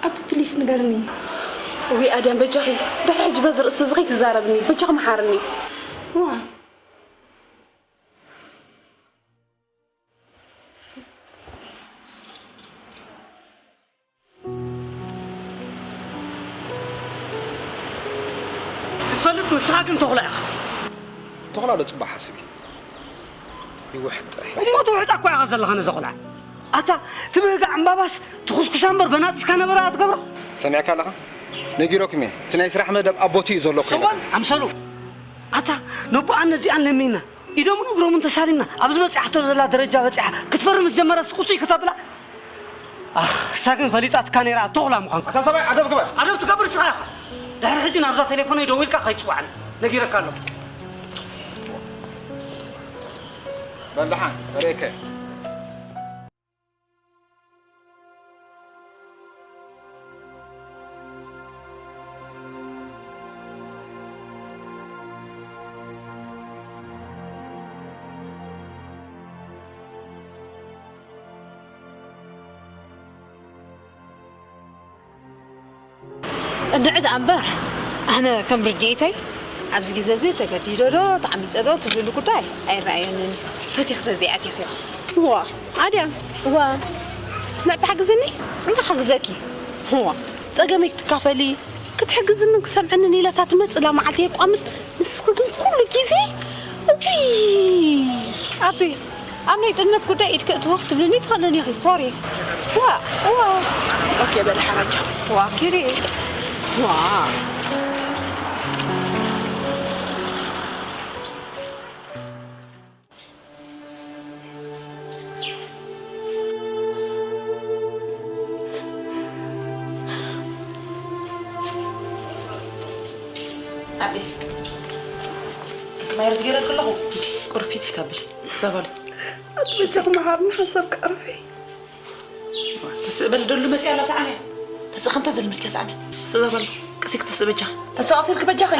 ኣቢ ፕሊስ ንገርኒ። እውይ፣ ኣድያም በጃኺ፣ ድሕሪ ሕጂ በዚ ርእስቲ እዚ ከይትዛረብኒ፣ በጃኺ መሓርኒ። ዋ። ክትፈልጥ ንስኻ ግን ተኹላ ኢኻ። ተኹላ ዶ ጽባሕ ሓስብ እዩ? ይውሕጥ ጥራሕ። እሞ ትውሕጣ እኮ ኢኻ ዘለኻ ነዛ ቆልዓ። ኣታ ትብህጋ ዕምባባስ ትኹስኩሳ እምበር በናጽስካ ነበረ ኣትገብሮ። ሰሚዕካ ኣለኻ? ነጊረኩም እየ። እቲ ናይ ስራሕ መደብ ኣብ ቦትኡ እዩ ዘሎ እኮ ኢለ። ሰዋን ኣምሰሉ። ኣታ ነቦኣን ነዲኣን ለሚና ኢዶምን እግሮምን ተሳሊምና ኣብ ዝበፅሓቶ ዘላ ደረጃ በፂሓ ክትፈርም ምስ ጀመረስ ቁፅይ ክተብላ። ኣህ፣ እሳ ግን ፈሊጣትካ ነይራ ተኹላ ምዃንካ። ኣታ ሰብኣይ ኣደብ ግበር። ኣደብ ትገብር ንስኻ ኢኻ። ድሕሪ ሕጂ ናብዛ ቴሌፎነይ ደዊልካ ከይትፅዋዕኒ ነጊረካ ኣለኹ። በል ደሓን፣ ርእየከ። እንድዒ ደኣ እምበር፣ ኣነ ከም ርድኢተይ፣ ኣብዚ ግዜ እዚ ተገዲደ ዶ ተዓሚጸ ዶ ትብልሉ ጉዳይ ኣይረኣየንን። ፈቲኺ ተዘይኣቲኺዮ። እዋ፣ ኣድያም። እዋ። ንዕ ብሓግዝኒ? እንታይ ሓግዘኪ? እዋ። ጸገመይ ክትካፈሊ፣ ክትሕግዝንን ክሰምዕንን ኢለ እታ ትመጽእላ መዓልቲ የቋምት። ንስኺ ግን ኩሉ ግዜ፣ እውይ! ኣቢ፣ ኣብ ናይ ጥልመት ጉዳይ ኢድኪ እትዎ ክትብልኒ ትኽእልን ኢኺ። ሶሪ። ዋ፣ ዋ። ኦኬ፣ በል ሓራጃ። ዋ፣ ኪዲ። ዋ። ማይርዝ ገይረልክ ኣለኹ። ቁርፊት ፊት ኣብል። ክዛባሉ። ኣትበጃኹ መሃርኒ ሓንሳብ ክዕርፊ። ተስእ በል ደሉ መጽያ ኣላ ሰዓመ። ተስእ ከምታ ዘልመድካ ሰዓመ። ክዛባሉ። ቅሲክ ተስእ በጃኺ። ተስእ ኣስልክ በጃኺ።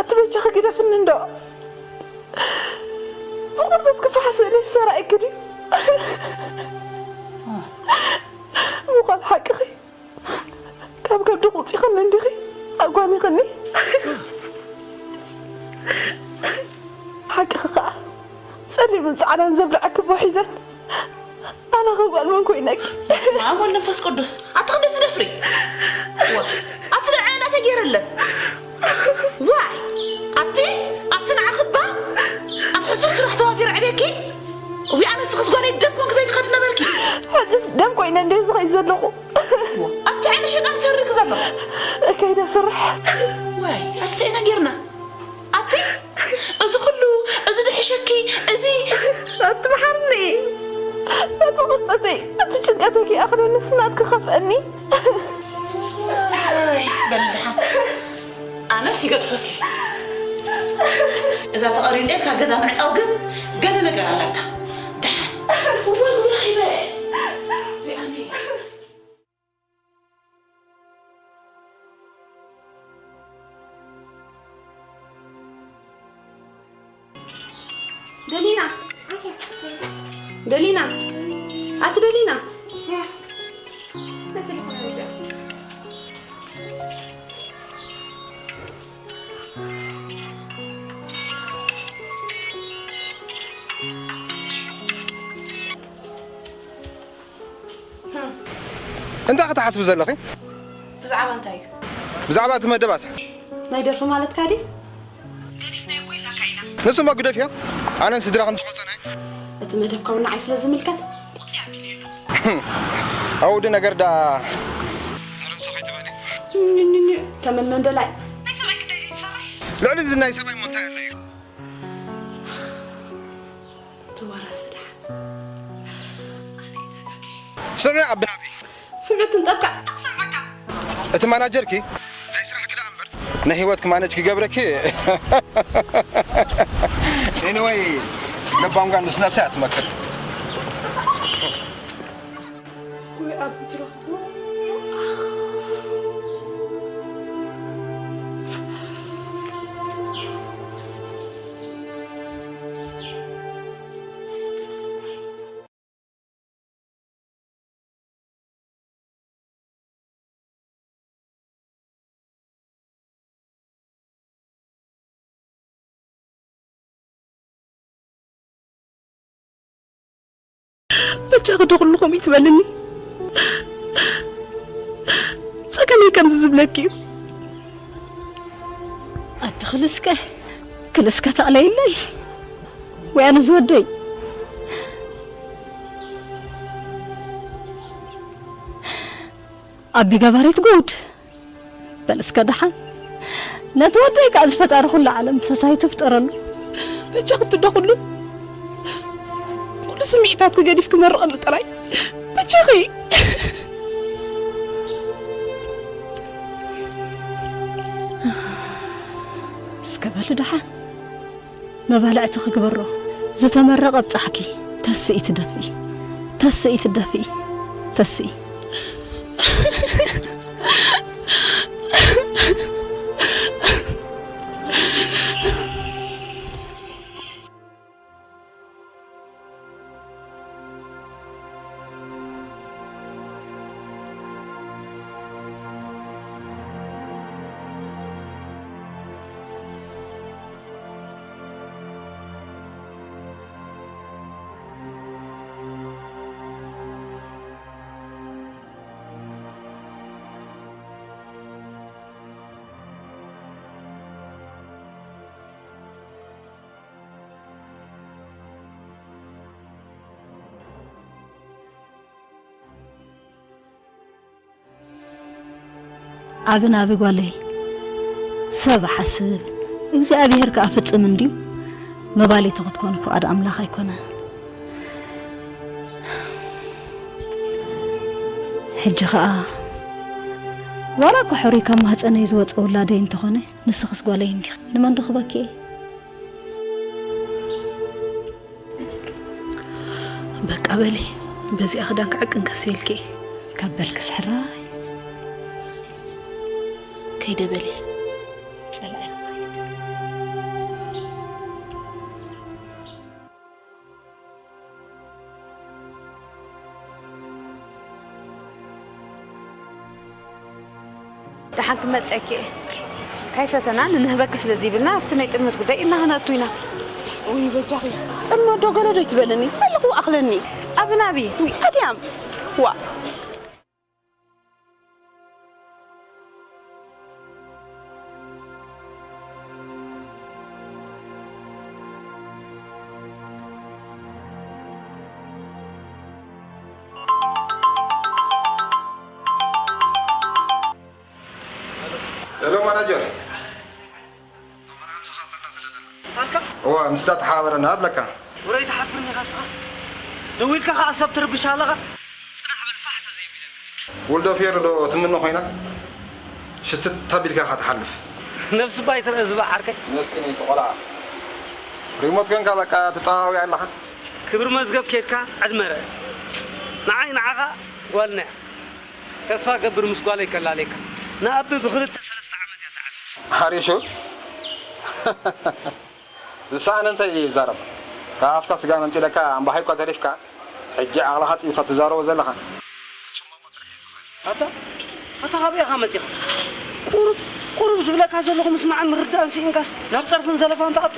ኣትበጃኺ ግደፍኒ እንዶ። ብቁርጠት ክፈሓሰ ኢለ ይሰራይ ክዲ። ምዃን ሓቅኺ። ካብ ከብዲ ውፂኽኒ እንዲኺ ኣጓኒኽኒ። ሓቅኺ ከዓ ጸሊምን ጻዕዳን ዘብልዐኪ ኣቦ ሒዘን ኣነ ኸ ጓል መን ኮይነኪ? በስመ ኣብ ወወልድ ወመንፈስ ቅዱስ። ኣቲ ክንደይ ትደፍሪ? ዋ፣ ኣቲ ንዐ ናተይ ገይረለን። ዋይ፣ ኣቲ፣ ኣቲ ንዓኺ እባ ኣብ ሕሱር ስራሕ ተዋፊሩ ዕቤኪ። ዊ ኣነ ስኽስ ጓለይ ደም ኮንክ ዘይትኸዲ ነበርኪ። ሕጅስ ደም ኮይነ እንደ ዝኸይድ ዘለኹ። ኣቲ ዓይነ ሸይጣን ዝሰርክ ዘሎ። ከይደ ስራሕ። ዋይ፣ ኣቲ ተይና ጌርና። ኣቲ፣ እዚ ኩሉ፣ እዚ ድሕሸኪ፣ እዚ ኣቲ መሓርኒ። ነቲ ቁርፀተይ፣ እቲ ጭንቀተይ ከይኣኽለኒ ስናት ክኸፍአኒ። ኣይ፣ በል ደሓን። ኣነስ ይገድፈኪ። እዛ ተቐሪፀ ኢልካ ገዛ ምዕፃው ግን ገለ ነገር ኣላታ። ደሓን። እወ፣ ረኺበ። ሪኣኒ። ደሊና፣ ደሊና፣ ኣቲ ደሊና። እንታይ ክትሓስቢ ዘለኺ? ብዛዕባ እንታይ እዩ? ብዛዕባ እቲ መደባት። ናይ ደርፊ ማለትካ ድዩ? ገዲፍናዮ እኮ ኢልናካ ኢና። ንሱ እሞ ግደፍዮ። ኣነን ስድራኽን ተቖጸናይ። እቲ መደብካ እውን ንዓይ ስለ ዝምልከት ቁጽይ ኣቢለዮ ኣለኹ። ኣውዲ ነገር ዳ ንርእሱ ከይትበሊ። ኝኝኝ፣ ተመን መንደላይ። ናይ ሰብኣይ ግዳይ ድዩ ትሰርሕ? ልዕሊ እዚ ናይ ሰብኣይ እሞ እንታይ ኣሎ እዩ? ተወራሰ ደሓን። ኣነ እየ ተጋጊ። ስምዒ ኣቢ ናቢ። ስምዒት እንጠብካ፣ እንታይ ክስምዓካ? እቲ ማናጀርኪ ናይ ስራሕኪ ደኣ እምበር ናይ ህይወትኪ ማነጅ ክገብረኪ። ኤኒወይ፣ ለባም ጓል ምስ ነብሳ እያ ትመክር። ወይ ኣቢ ትረኽቦ። በጃኺ ዶ ኩሉ ከምኡ ትበልኒ? ጸገመይ ከምዚ ዝብለኪ እዩ። ኣቲ ክልስከ፣ ክልስከ ተቕለይለይ። ወይ ኣነ ዝወደይ። ኣቢ ገባሪት ጉድ። በል እስከ ደሓን። ነቲ ወደይ ከኣ ዝፈጠረ ኩሉ ዓለም ፈሳይቱ ፍጠረሉ። በጃኺ ትዶ ኩሉ፣ ኩሉ ስምዒታትኪ ገዲፍኪ መርቐሉ ጥራይ። በጃኺ። እስከ በሊ ደሓን። መባልዕቲ ክግበሮ ዝተመረቐ ብጻሕኪ። ተስኢ ትደፍኢ፣ ተስኢ ትደፍኢ፣ ተስኢ። ኣብ ናቢ ጓለይ፣ ሰብ ሓስብ እግዚኣብሄር ከኣ ፍጽም እንድዩ። መባልይቲ ክትኮኒ ፍቓድ ኣምላኽ ኣይኮነን። ሕጂ ኸኣ ዋላ እኮ ሕሩይ ካብ ማህፀነይ ዝወፀ ውላደይ እንተኾነ፣ ንስኽስ ጓለይ እንዲኺ። ንመን ዶ ክበኪ እየ? በቃ በሊ፣ በዚኣ ክዳን ክዕቅን ከሲልኪ። ካብ በልክስ ሕራይ። ከይደ በሊ። ጸላኢ ክኸይድ። ደሓን ክመጸኪ እየ። ካይፈተና ንንህበኪ ስለ ዘይብልና ኣብቲ ናይ ጥልመት ጉዳይ ኢድና ክነእቱ ኢና። ውይ በጃኺ፣ ጥልመት ዶ ገለ ዶ ይትበለኒ? ዘለኹ ኣኽለኒ። ኣብናቢ። ውይ ኣድያም። ዋ። ሄሎ ማናጀር። ኣልካ? እዋ ምስዳ ተሓባበረና ኣብለካ። ወረይ ትሓፍርኒ ኢኻ ንስኻስ? ደዊልካ ኸዓ ሰብ ትርብሽ ኣለኻ? ጽናሕ በል ፋሕ ተዘይቢለካ። ውልዶ ፌሮ ዶ ትምኖ ኮይና? ሽትት ተቢልካ ኢኻ ትሓልፍ። ነብሲ ባይ ትረአ ዝባ ዓርከይ። መስኪነይቲ ቆልዓ። ሪሞት ኮንካ በቃ ትጠዋዊ ኣለኻ። ክብሪ መዝገብ ኬድካ ዕድመ ርአ። ንዓይ ንዓኻ ጓልና እያ። ተስፋ ገብር ምስ ጓለይ ከላልየካ። ንኣቢ ብኽልተ ሰለስተ ዓመት እያ ትዓቢ። ሓሪሹ። ዝሰኣነ እንታይ እዩ ይዛረብ? ካብ ኣፍካ ስጋ መንጢለካ ኣምባሃይ እኳ ተሪፍካ፣ ሕጂ ዓቕልኻ ጺብካ ትዛረቦ ዘለኻ። ኣታ፣ ኣታ ካበይ ኢኻ መጺኻ? ቁሩብ፣ ቁሩብ ዝብለካ ዘለኹ ምስማዕን ምርዳእን ስኢንካስ ናብ ጸርፍን ዘለፋን ትኣቱ?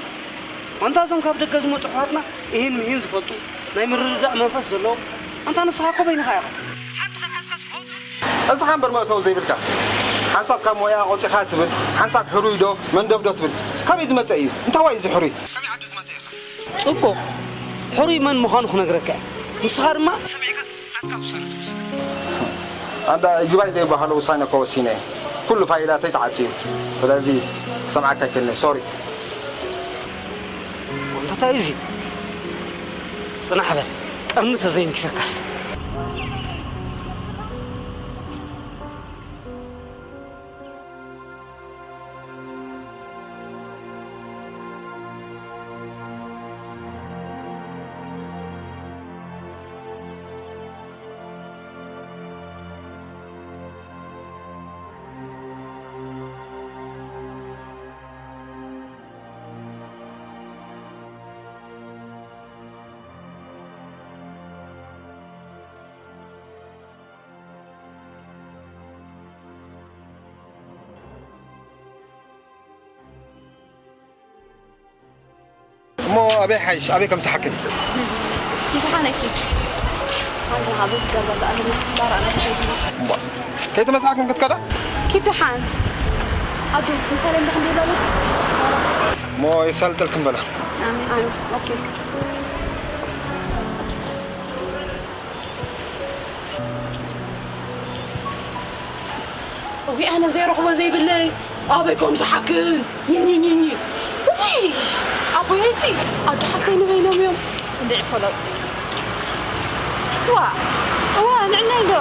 ኣንታ እዞም ካብ ደገ ዝመጹ ኣሕዋትና እሂን ምሂን ዝፈልጡ፣ ናይ ምርድዳእ መንፈስ ዘለዎም፣ ኣንታ ንስኻ እኮ በይንኻ ኢኻ። ሓንቲ ኸትሓዝካስ ሆ ትብል። እዚ ኸኣ እምበር መእተዊ ዘይብልካ። ሓንሳብ ካብ ሞያ ኣቑጺኻ ትብል፣ ሓንሳብ ሕሩይ ዶ፣ መንደፍ ዶ ትብል። ካበይ ዝመጸ እዩ? እንታይ ዋይ እዚ ሕሩይ? ካበይ ዓዲ ዝመጸ ኢኻ? ጽቡቕ። ሕሩይ መን ምዃኑ ክነግረካ እየ። ንስኻ ድማ ሰሚዕካ ናትካ ውሳነ ትወስን። ኣንታ ይግባይ ዘይበሃሎ ውሳነ እኮ ወሲነ እየ። ኩሉ ፋይላተይ ተዓጽዩ። ስለዚ ክሰምዓካ ኣይክእልን እየ። ሶሪ። እንታይ እዩ እዚ? ጽናሕ በል። ቀርኒ ተዘይንኪሰካስ። እሞ ኣበይ ሓይሽ? ኣበይ ከም ዝሓክም? እንተኾነ ኪድ። ኣንታ በዚ ገዛ ዝኣለና ባራና ትኸይድ። እምቧ። ከይተመሳሕክን ክትከዳ? ኪድ ደሓን። ኣዱ፣ ምሳሌ እንዳ ክንደይ ዳሎ? እሞ የሳልጥልክን በላ። ኣሜን። ኣሜን። ኦኬ። እዊ ኣነ ዘይረኽቦ ዘይብለይ ኣበይ ከም ዝሓክም ኝኝኝኝ። ውይ ኣቦየይሲ ኣዶ ሓፍተይ ንበይኖም እዮም። እንድዒ ፈለጡ። ዋ እዋ ንዕናይ ዶ።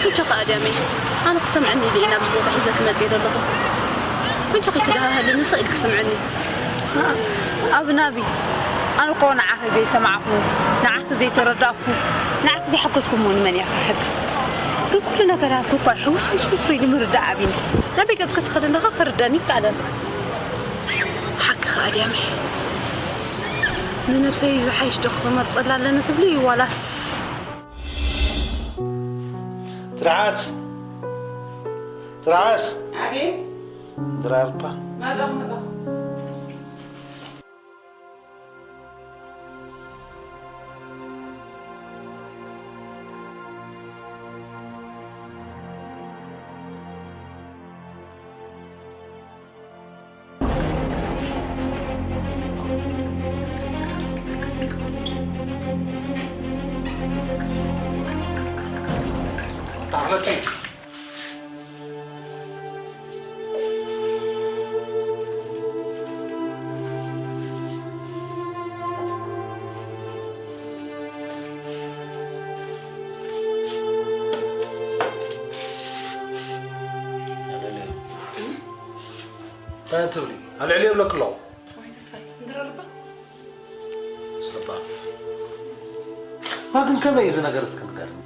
ብቻ ከኣ ድያመይ ኣነ ክሰምዐኒ ኢለ ኢና ኣብዚ ቦታ ሒዘ ክመጽእ ዘለኹ። ብቻ ከይትደሃሃልኒ ስቕ ኢልኪ ስምዕኒ። ኣብ ናቢ ኣነ እኮ ንዓኺ ዘይሰማዕኹ፣ ንዓኺ ዘይተረዳእኩ፣ ንዓኺ ዘይሓገዝኩ እሞ ንመን እየ ክሕግዝ? ግን ኩሉ ነገራትኩ እኳ ሕውስ ሕውስ ሕውስ ኢሉ ምርዳእ ኣብዩኒ። ናበይ ገጽኪ ትኸዲ ኣለኻ ክርደኒ ይከኣለኒ። ሓቂ ከኣ ድያመይ ንነብሰይ ዝሓይሽ ዶ ክመርጸላ ኣለኒ ትብሊ ዋላስ? ትርዓስ፣ ትርዓስ። ኣቤት። ድራርባ። መጻኹ፣ መጻኹ። ትብሊ? ኣብ ልዕሊ የብለኪ ኣለኹ። ወይ ተስፋይ፣ እንድረርባ? ሰባ። ማ ግን ከመይ እዩ እዚ ነገር እስኪ ንገርኒ?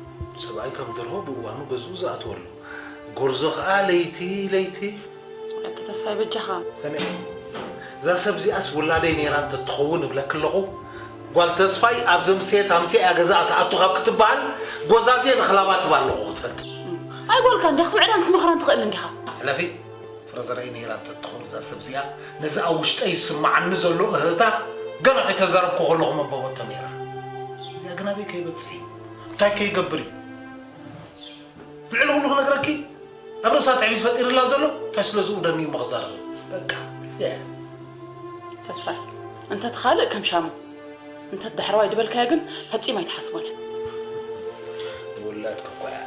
ሰብኣይ ከም ደርሆ ብእዋኑ ገዝኡ ዝኣትወሉ። ጎርዞ ከኣ ለይቲ ለይቲ። እቲ ተስፋይ በጃኻ። ሰሚዕኪ? እዛ ሰብ እዚኣስ ውላደይ ነይራ እንተትኸውን እብለኪ ኣለኹ። ጓል ተስፋይ ኣብ ዘምስየት ኣምስያ እያ ገዛኣ ትኣቱ ካብ ክትበሃል፣ ጎዛዝየ ንኽላባ ትባ ኣለኹ ክትፈልጢ። ኣይ ጓልካ እንዲያ ክትምዕዳን ክትመኽራን ትኽእል እንዲኻ። ሕለፊ። ፍረ ዘርእይ ነይራ እንተትኸውን እዛ ሰብ እዚኣ ነዚ ኣብ ውሽጠይ ዝስምዓኒ ዘሎ እህህታ ገና ከይተዛረብኩ ከለኹ መንበበቶ ነይራ። እዚኣ ግን ኣበይ ከይበጽሕ እዩ? እንታይ ከይገብር እዩ? ልዕሊ ኩሉ ክነግረኪ ኣብ ርእሳ ትዕቢት ፈጢርላ ዘሎ እንታይ ስለ ዝእውደኒ እዩ መኽዛረብ። በቃ እዚኣ እያ። ተስፋይ፣ እንተ እቲ ካልእ ከም ሻሙ፣ እንተ እቲ ዳሕረዋይ ዝበልካዮ ግን ፈጺመ ኣይትሓስቦን እየ። ንውላድኪ እኮ እያ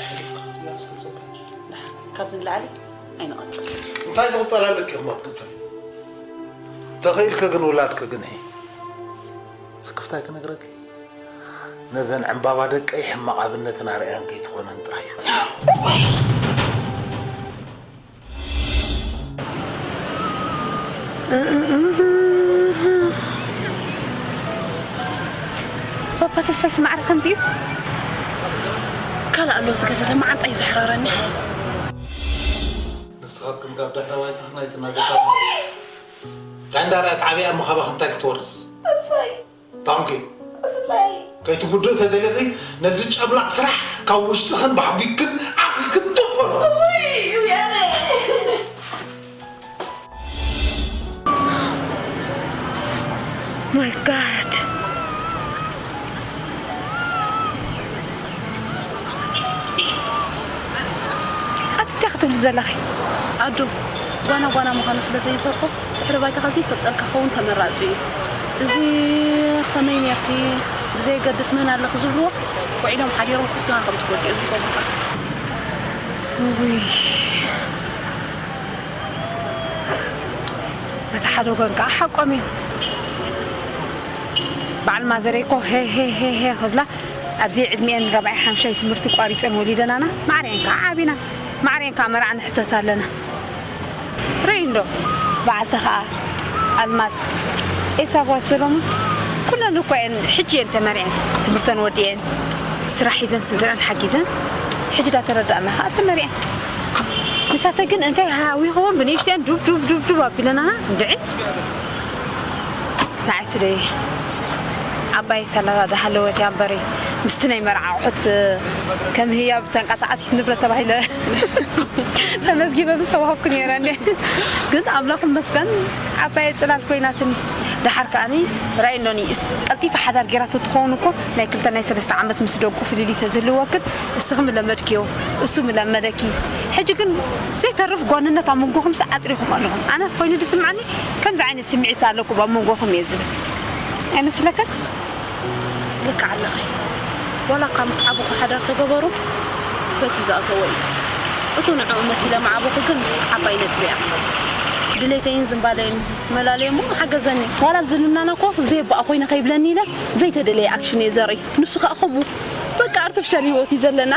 ኣሕሊፍካ ክትህባ ዝፍጽም። ደሓን፣ ካብዚ ንላዕሊ ኣይንቐጽል። እንታይ ዝቕጸል ኣለኪ ኢኹም ኣትቅጽል? ተኸኢልኪ ግን ውላድኪ ግንሒ። ስክፍታይ ክነግረኪ፣ ነዘን ዕምባባ ደቀይ ሕማቕ ኣብነትን ኣርኣያን ከይትኾነን ጥራይ እዩ። ባባ ተስፋይ ስማዕረ ከምዚ እዩ። ካልእ ኣሎ ዝገደደ መዓንጣይ ዘሕረረኒ። ንስኻትክን ካብ ድሕረ ባይታ ናይቲ ናገታት እንታይ እንዳርኣት ዓብያ እሞ ካባኺ እንታይ ክትወርስ? ተስፋይ። ታንኪ። ተስፋይ። ከይትጉድእ ተደሊኺ ነዚ ጨምላቕ ስራሕ ካብ ውሽጥኽን ብሓጒክን ዓኺክን ጥፈሎ። ወይ፣ ወይ፣ ኣነ። My God። ኣቲ እንታይ ክትብሊ ዘለኺ? ኣዱ፣ ጓና ጓና ምዃኑ ስለ ዘይፈርሖ፣ ድሕሪ ባይታኻ ዘይፈልጠልካ ክኸውን ተመራጺ እዩ። እዚ ከመይ ኔርኪ፣ ብዘየገድስ መን ኣለኺ ዝብልዎ፣ ውዒሎም ሓዲሮም ቁስልና ከም ትጎድኡ እዮም ዝገብሩኻ። ውይ። በቲ ሓደ ወገን ከዓ ሓቆም እዮም። በዓል ማዘረይ እኮ ሄ ሄ ሄ ሄ ክብላ ኣብዚ ዕድሚኤን ራብዓይ ሓምሻይ ትምህርቲ ቋሪፀን ወሊደናና ማዕረየን ከዓ ዓቢና ማዕረየን ከዓ መርዓ ንሕተት ኣለና። ርኢ እንዶ በዓልቲ ከዓ ኣልማዝ ኤሳጓ ሰሎሙን ኩለን እኮ እየን ሕጂ እየን ተመርዐን ትምህርተን ወዲአን ስራሕ ሒዘን ስድረን ሓጊዘን ሕጂ ዳተረዳእና ከዓ ተመርዐን። ንሳተ ግን እንታይ ሃዊኽዎም ብንእሽተን ዱብ ዱብ ዱብ ዱብ ኣቢለናና እንድዒ። ንዓይ ስደይ ዓባይ ሳላ ዳሃለወት እያ እምበሪ ምስቲ ናይ መርዓ ኣቑሑት ከም ህያብ ተንቀሳቓሲት ንብረት ተባሂለ ተመዝጊበ ምስ ተዋሃብኩ ነይረ እንዴ። ግን ኣምላኽ ይመስገን ዓባይ ጽላል ኮይናትኒ። ደሓር ከኣኒ ራእይ እኖኒ ቀልጢፈ ሓዳር ጌራ ተትኸውን እኮ ናይ ክልተ ናይ ሰለስተ ዓመት ምስ ደቁ ፍልልይ ተዝህልወክን እስኽም ለመድክዮ እሱ ምለመደኪ። ሕጂ ግን ዘይተርፍ ጓንነት ኣብ መንጎኹም ኣጥሪኹም ኣለኹም። ኣነ ኮይኑ ዝስምዓኒ ከምዚ ዓይነት ስምዒት ኣለኩም ኣብ መንጎኹም እየ ዝብል ኣይመስለክን? ልክዕ ኣለኺ። ዋላ እኳ ምስ ዓበኹ ሓዳር ተገበሩ ድፍረት እዩ ዝኣተዎ እዩ። እቱ ንዕኡ መሲለ ምዓበኹ ግን ዓባይ ነጥቢ እያ። ድሌተይን ዝንባለይን መላለየ እሞ ሓገዘኒ። ዋላ ኣብ ዝምድናና እኮ ዘየባኣ ኮይነ ከይብለኒ ኢለ ዘይተደለየ ኣክሽን እየ ዘርኢ። ንሱ ከዓ ከምኡ በቃ ኣርቲፊሻል ህይወት እዩ ዘለና።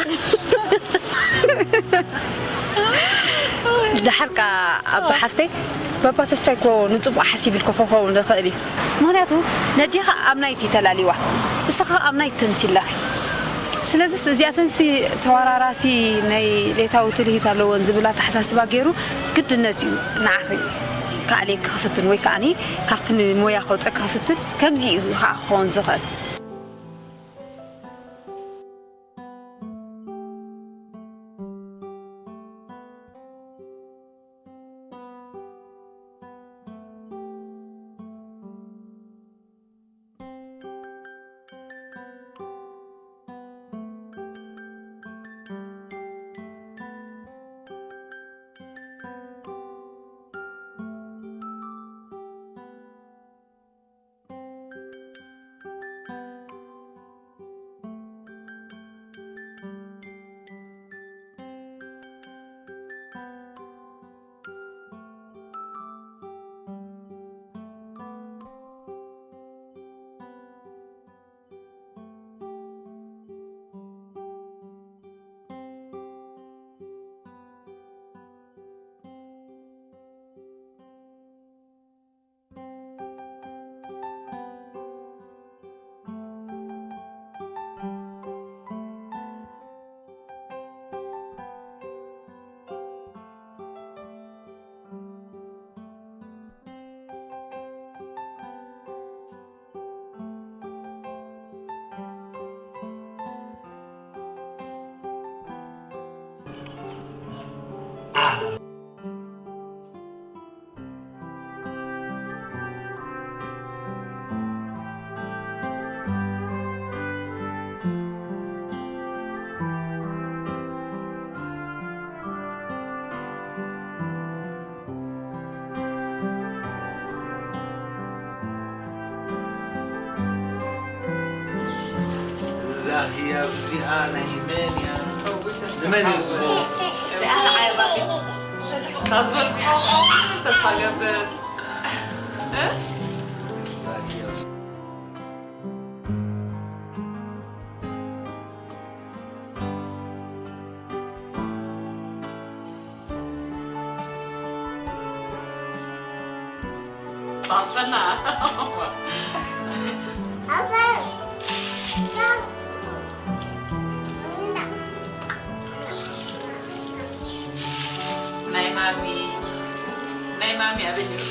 ደሓር ከዓ ኣባ ሓፍተይ ባባ ተስፋይ እኮ ንፅቡቕ ሓሲብልኪ ክኸውን ይኽእል እዩ። ምኽንያቱ ነዴኻ ኣብ ናይቲ ተላሊዋ እስኻ ኣብ ናይቲ ተምሲለኺ። ስለዚስ እዚኣተንሲ ተወራራሲ ናይ ሌታዊ ትልሂት ኣለወን ዝብል ኣተሓሳስባ ገይሩ ግድነት እዩ ንዓኺ ክኣልየኪ ክፍትን ወይ ከዓኒ ካብቲ ሞያ ከውፀኪ ክፍትን ከምዚ እዩ ከዓ ክኸውን ዝኽእል። እዚኣ ናይ መን እያ? ንመን እዩ ዝህቦ? ካብ ዝበልኩ ተስፋ ገብር ናይ ማሚ ናይ ማሚ ኣበይ ነይሩ?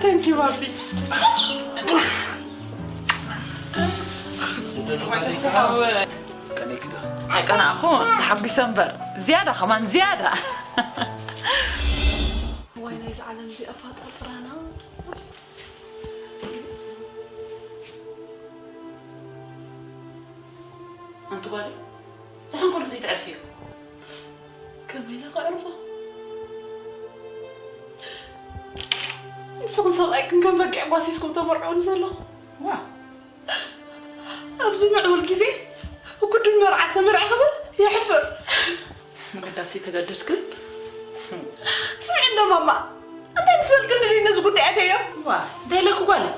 Thank you, Papi. ኣይቀናእኹ፣ ተሓጒሰ እምበር ዝያዳ ከማን ዝያዳ። ዋይ ናይዚ ዓለም እዚ ኣፋጣጥራና። ኣንቲ ጓለይ፣ ዝሓንኮሉ ዘይትዕርፍዮ። ከመይ ኢለ ክዕርፎ? ንስኽን ሰብኣይክን ከም በጊዕ ጓሲስኩም ተመርዕውኒ ዘለኹ። ዋ ኣብዚ ምዕቡል ግዜ ግዱን መርዓ ተመርዒ ክብል የሕፍር። ምግዳስ ተገደድክን። ስምዒ እንዶ ማማ እንታይ ምስ በልክኒ ድዩ ነዚ ጉዳይ ኣተዮ? ዋ እንታይ ኢለኪ ጓለይ?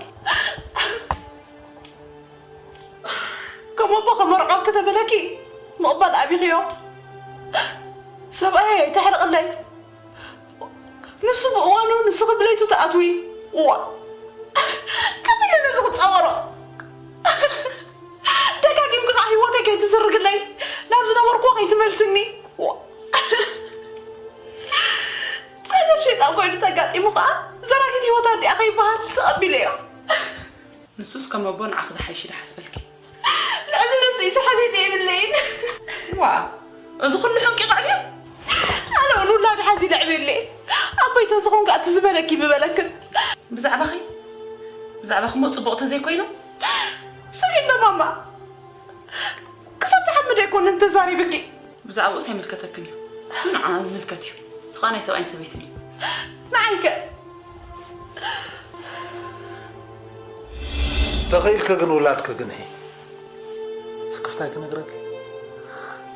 ከም ኣቦ ከመርዕወኪ ተበለኪ ምቕባል ኣቢኽዮ። ሰብኣይ ኣይተሕርቕለይ። ንሱ ብእዋኑ ንስኺ ብለይቱ ትኣትዊ። እዋ ከመይ ኢለ ነዚ ክፃወሮ? ደጋጊምኪ ከዓ ህይወተይ ከይትዝርግለይ ናብ ዝነበርኩዎ ከይትመልስኒ። እዋ ነገር ሸይጣን ኮይኑ ተጋጢሙ ከዓ ዘራጊት ህይወት ኣዲኣ ከይበሃል ተቐቢለዮ። ንሱስ ከም ኣቦ ንዓኺ ዝሓይሽ ድሓስበልኪ። ልዕሊ ነብሰይ ዝሓልየኒ የብለይን። ዋ እዚ ኩሉ ሕንቂ ቀዕብዮ። ኣነ እውን ውላድ ሓዚ ለዕብየለይ። ኣቦይ ተዝኾንካ እቲ ዝበለኪ ምበለክን። ብዛዕባኺ ብዛዕባኺ እሞ ፅቡቕ ተዘይኮይኑ። ስምዒ እንዶ ማማ ክሳብ ትሓምድ ኣይኮነን ተዛሪብኪ። ብዛዕባኡስ ኣይምልከተክን እዩ። እሱ ንዓና ዝምልከት እዩ። እሱ ከዓ ናይ ሰብኣይን ሰበይትን እዩ። ንዓይከ ተኽኢልኪ ግን ውላድኪ ግንሒ። ስክፍታይ ክነግረኪ፣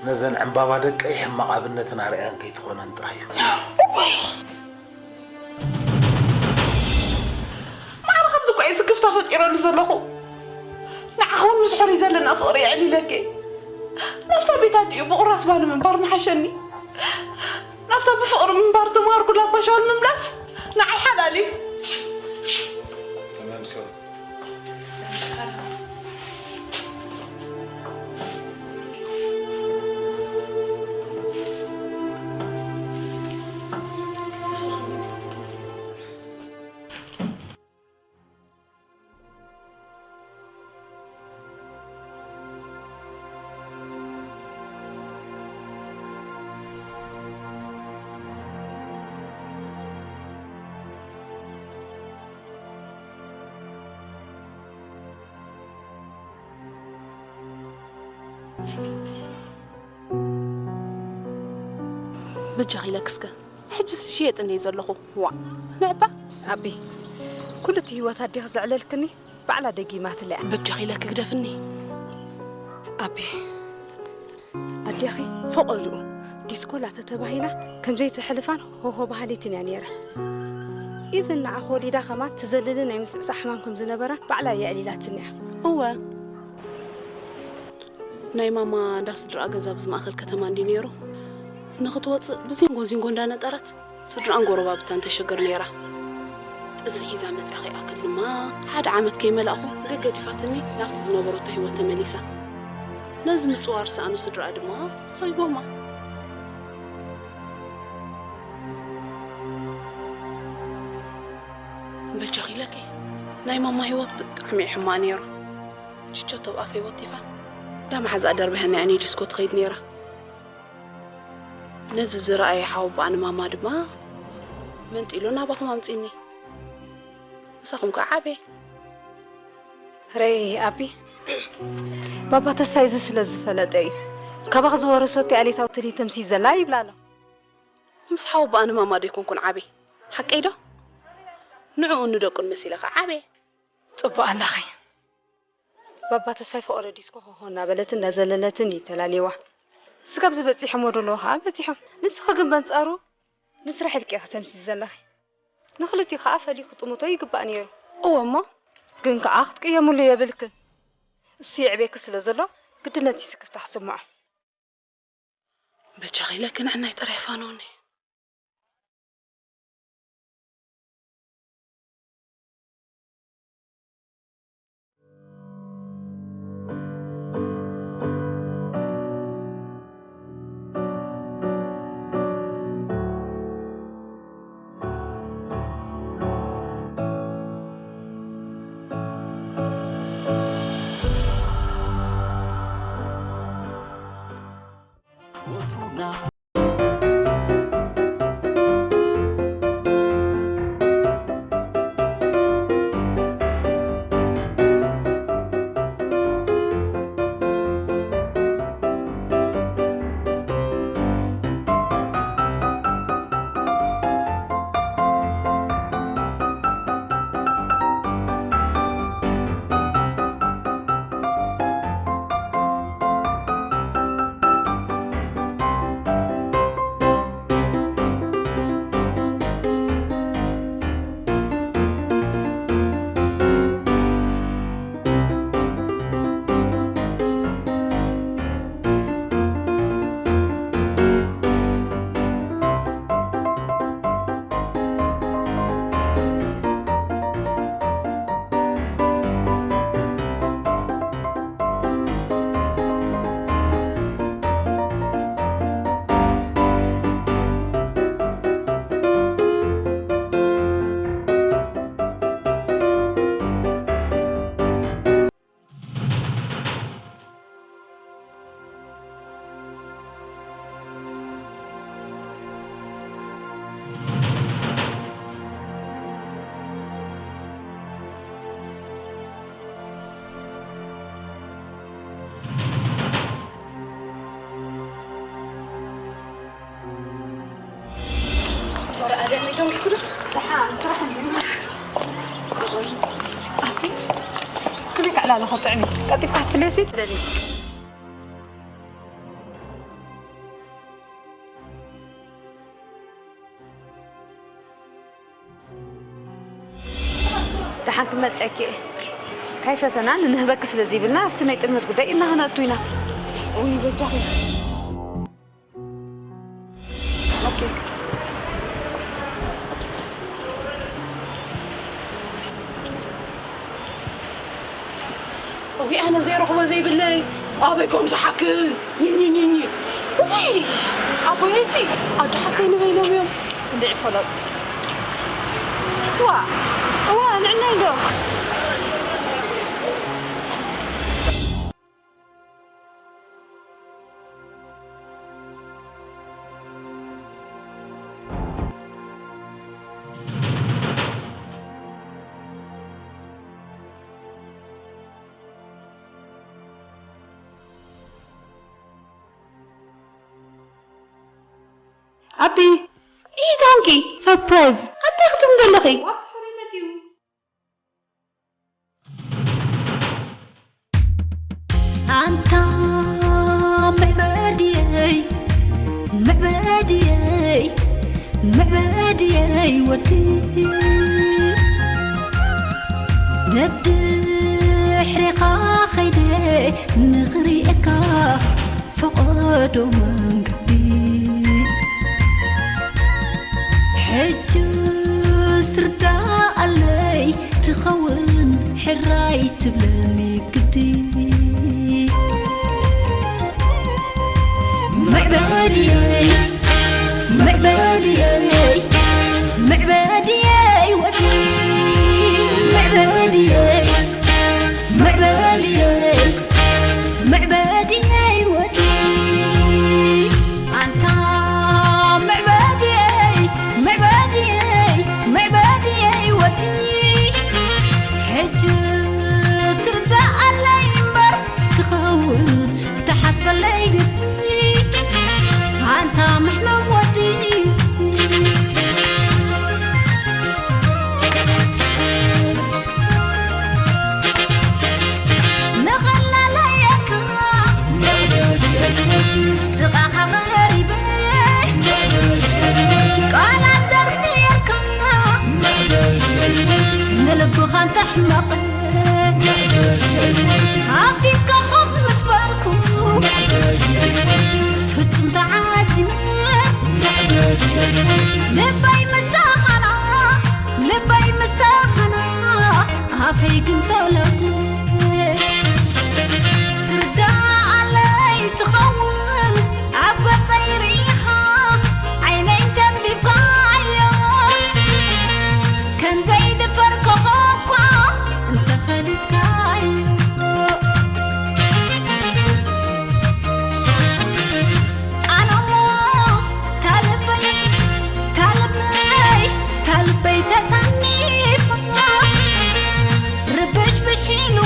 ነዘን ዕምባባ ደቀይ ሕማቕ ኣብነትን ኣርኣያን ከይትኾነን ጥራይ እዩ። ማዕረ ከምዚ እኮ እየ ስክፍታ ፈጢረሉ ዘለኹ። ንዓኻ እውን ምስ ሕሩይ ዘለና ፍቕሪ የዕሊለኪ። ናብታ ቤት ኣዲኡ ብቑራስ ባኒ ምንባር ምሓሸኒ። ናብታ ብፍቕሪ ምንባር ተምሃርኩላ ኣባሻውል ምምላስ ንዓይ ሓላል እዩ። በጃኺ ኢለኪ እስከ ሕጅስ ሽየጥኒ እየ ዘለኹ። ዋ ንዕባ ኣቢ ኩሉ እቲ ህይወት ኣዴኺ ዘዕለልክኒ ባዕላ ደጊማትለያ። በጃኺ ኢለኪ ግደፍኒ ኣቢ። ኣዴኺ ፈቐድኡ ዲስኮላ ተተባሂላ ከም ዘይተሕልፋን ሆሆ በሃሊትን እያ ነይራ። ኢቭን ንዓኺ ወሊዳ ከማን ትዘልልን ናይ ምስዕሳዕ ሕማም ከም ዝነበራን ባዕላ እያ ኣዕሊላትኒ እያ። እወ ናይ ማማ እንዳ ስድራኣ ገዛ ኣብዚ ማእኸል ከተማ እንድዩ ነይሩ። ንኽትወፅእ ብዚንጎ ዚንጎ እንዳነጠረት ስድራኣን ጎረባብታን ተሸግር ነይራ። ጥንሲ ሒዛ መፅያ ከይኣክል ድማ ሓደ ዓመት ከይመላእኹ ገገዲፋትኒ ናብቲ ዝነበረቶ ህይወት ተመሊሳ። ነዚ ምፅዋር ዝሰኣኑ ስድራኣ ድማ ሰይቦማ። በጃኺ ኢለኪ ናይ ማማ ህይወት ብጣዕሚ እዩ ሕማቕ ነይሩ። ችቸቶ ኣብ ኣፈይ ወቲፋ፣ እንዳ መሓዛኣ ደርቢሓኒ እያ ንዲስኮ ትኸይድ ነይራ። ነዚ ዝረኣየ ሓወቦኣ ንማማ ድማ መንጢሉ ናባኹም ኣምጺኒ። ምሳኹም ከኣ ዓብየ። ረይ ኣቢ፣ ባባ ተስፋይ እዚ ስለ ዝፈለጠ እዩ። ካባኽ ዝወረሰቶ ኣሌታዊ ትልሂት ተምሲ ዘላ ይብላ ኣሎ። ምስ ሓወቦኣ ንማማ ዶ ኣይኮንኩን ዓብየ? ሓቀይ ዶ? ንዕኡን ንደቁን መሲለ ከኣ ዓብየ። ጽቡቕ ኣለኺ። ባባ ተስፋይ ፈቐዶ ዲስኮ ኾኾ እናበለትን እናዘለለትን እዩ ተላልየዋ። ስጋብ ዝበጺሖሞ ደለዉ ኸዓ በጺሖም። ንስኺ ግን በንጻሩ ንስራሕ ኢልኪ ኢኺ ተምሲ ዘለኺ። ንኽልቲኡ ኸዓ ፈሊዩ ክጥምቶ ይግባእ ነይሩ። እወ እሞ፣ ግን ከኣ ክትቅየምሉ የብልክን። እሱ የዕብየኪ ስለ ዘሎ ግድነት እዩ ስክፍታ ክስምዖ። በጃኺ ኢለኪ ንዕናይ ጥራይ ፋነውኒ። ሶሪ፣ ኣደመይ ደንኪኩ ዶ? ደሓን፣ ስራሕ እንዲዩ። ኣቲ፣ ከመይ ክዕላ ኣለኹ ጥዕሚ? ቀልጢፍካ ክትፍለሲ ትደሊ? ደሓን ክመጸኪ እየ። ካይፈተና ንንህበኪ ስለ ዘይብልና፣ ኣብቲ ናይ ጥልመት ጉዳይ ኢልና ክንኣቱ ኢና። ውይ፣ በጃኺ። ኦኬ። እውይ፣ ኣነ ዘይረኽቦ ዘይብለይ፣ ኣበይ ከም ዝሓክል። ኝኝኝኝ። ውይ፣ ኣቦየይሲ፣ ኣዶ ሓፍተይ ንበይኖም እዮም። እንድዒ ፈለጡ። ዋ፣ እዋ፣ ንዕናይ ዶ? ኣቢ፣ ኢድ ሃንኪ፣ ሰርፕራይዝ። ኣንታይ ክትብሊ ዘለኺ? ዋት፣ ሕሩይ መጺኡ። ኣንታ ምዕበድየይ፣ ምዕበድየይ፣ ምዕበድየይ ወዲ። ደድሕሬኻ ኸይደ ንኽርእየካ ፈቐዶ መንገዲ። ሕጅስ ርዳኣለይ ትኸውን ሕራይ ትብለኒ ግዲ። ምዕበድየይ፣ ምዕበድየይ፣ ምዕበድየይ ወዲ። ምዕበድየይ፣ ምዕበድየይ፣ ምዕበድየይ። ካንታ ሕመቕ ኣፊካ ኮፍ ምስ በልኩ ፍጹም ተዓዚመ ልበይ ምስ ተኸና ልበይ ምስ ተኸና ኣፈይ ግን ጠለኩ ትርዳኣለይ ትኸውን ኣብ ገጸይ ርኢኻ ዓይነይ ተንቢብካዮ ከም ዘይድፈር ኮኾብኳ እንተፈሊጥካዮ ኣነሞ ታልበይ ታልበይ ታልበይ ተሳኒፋ ርብሽብሽ ኢሉ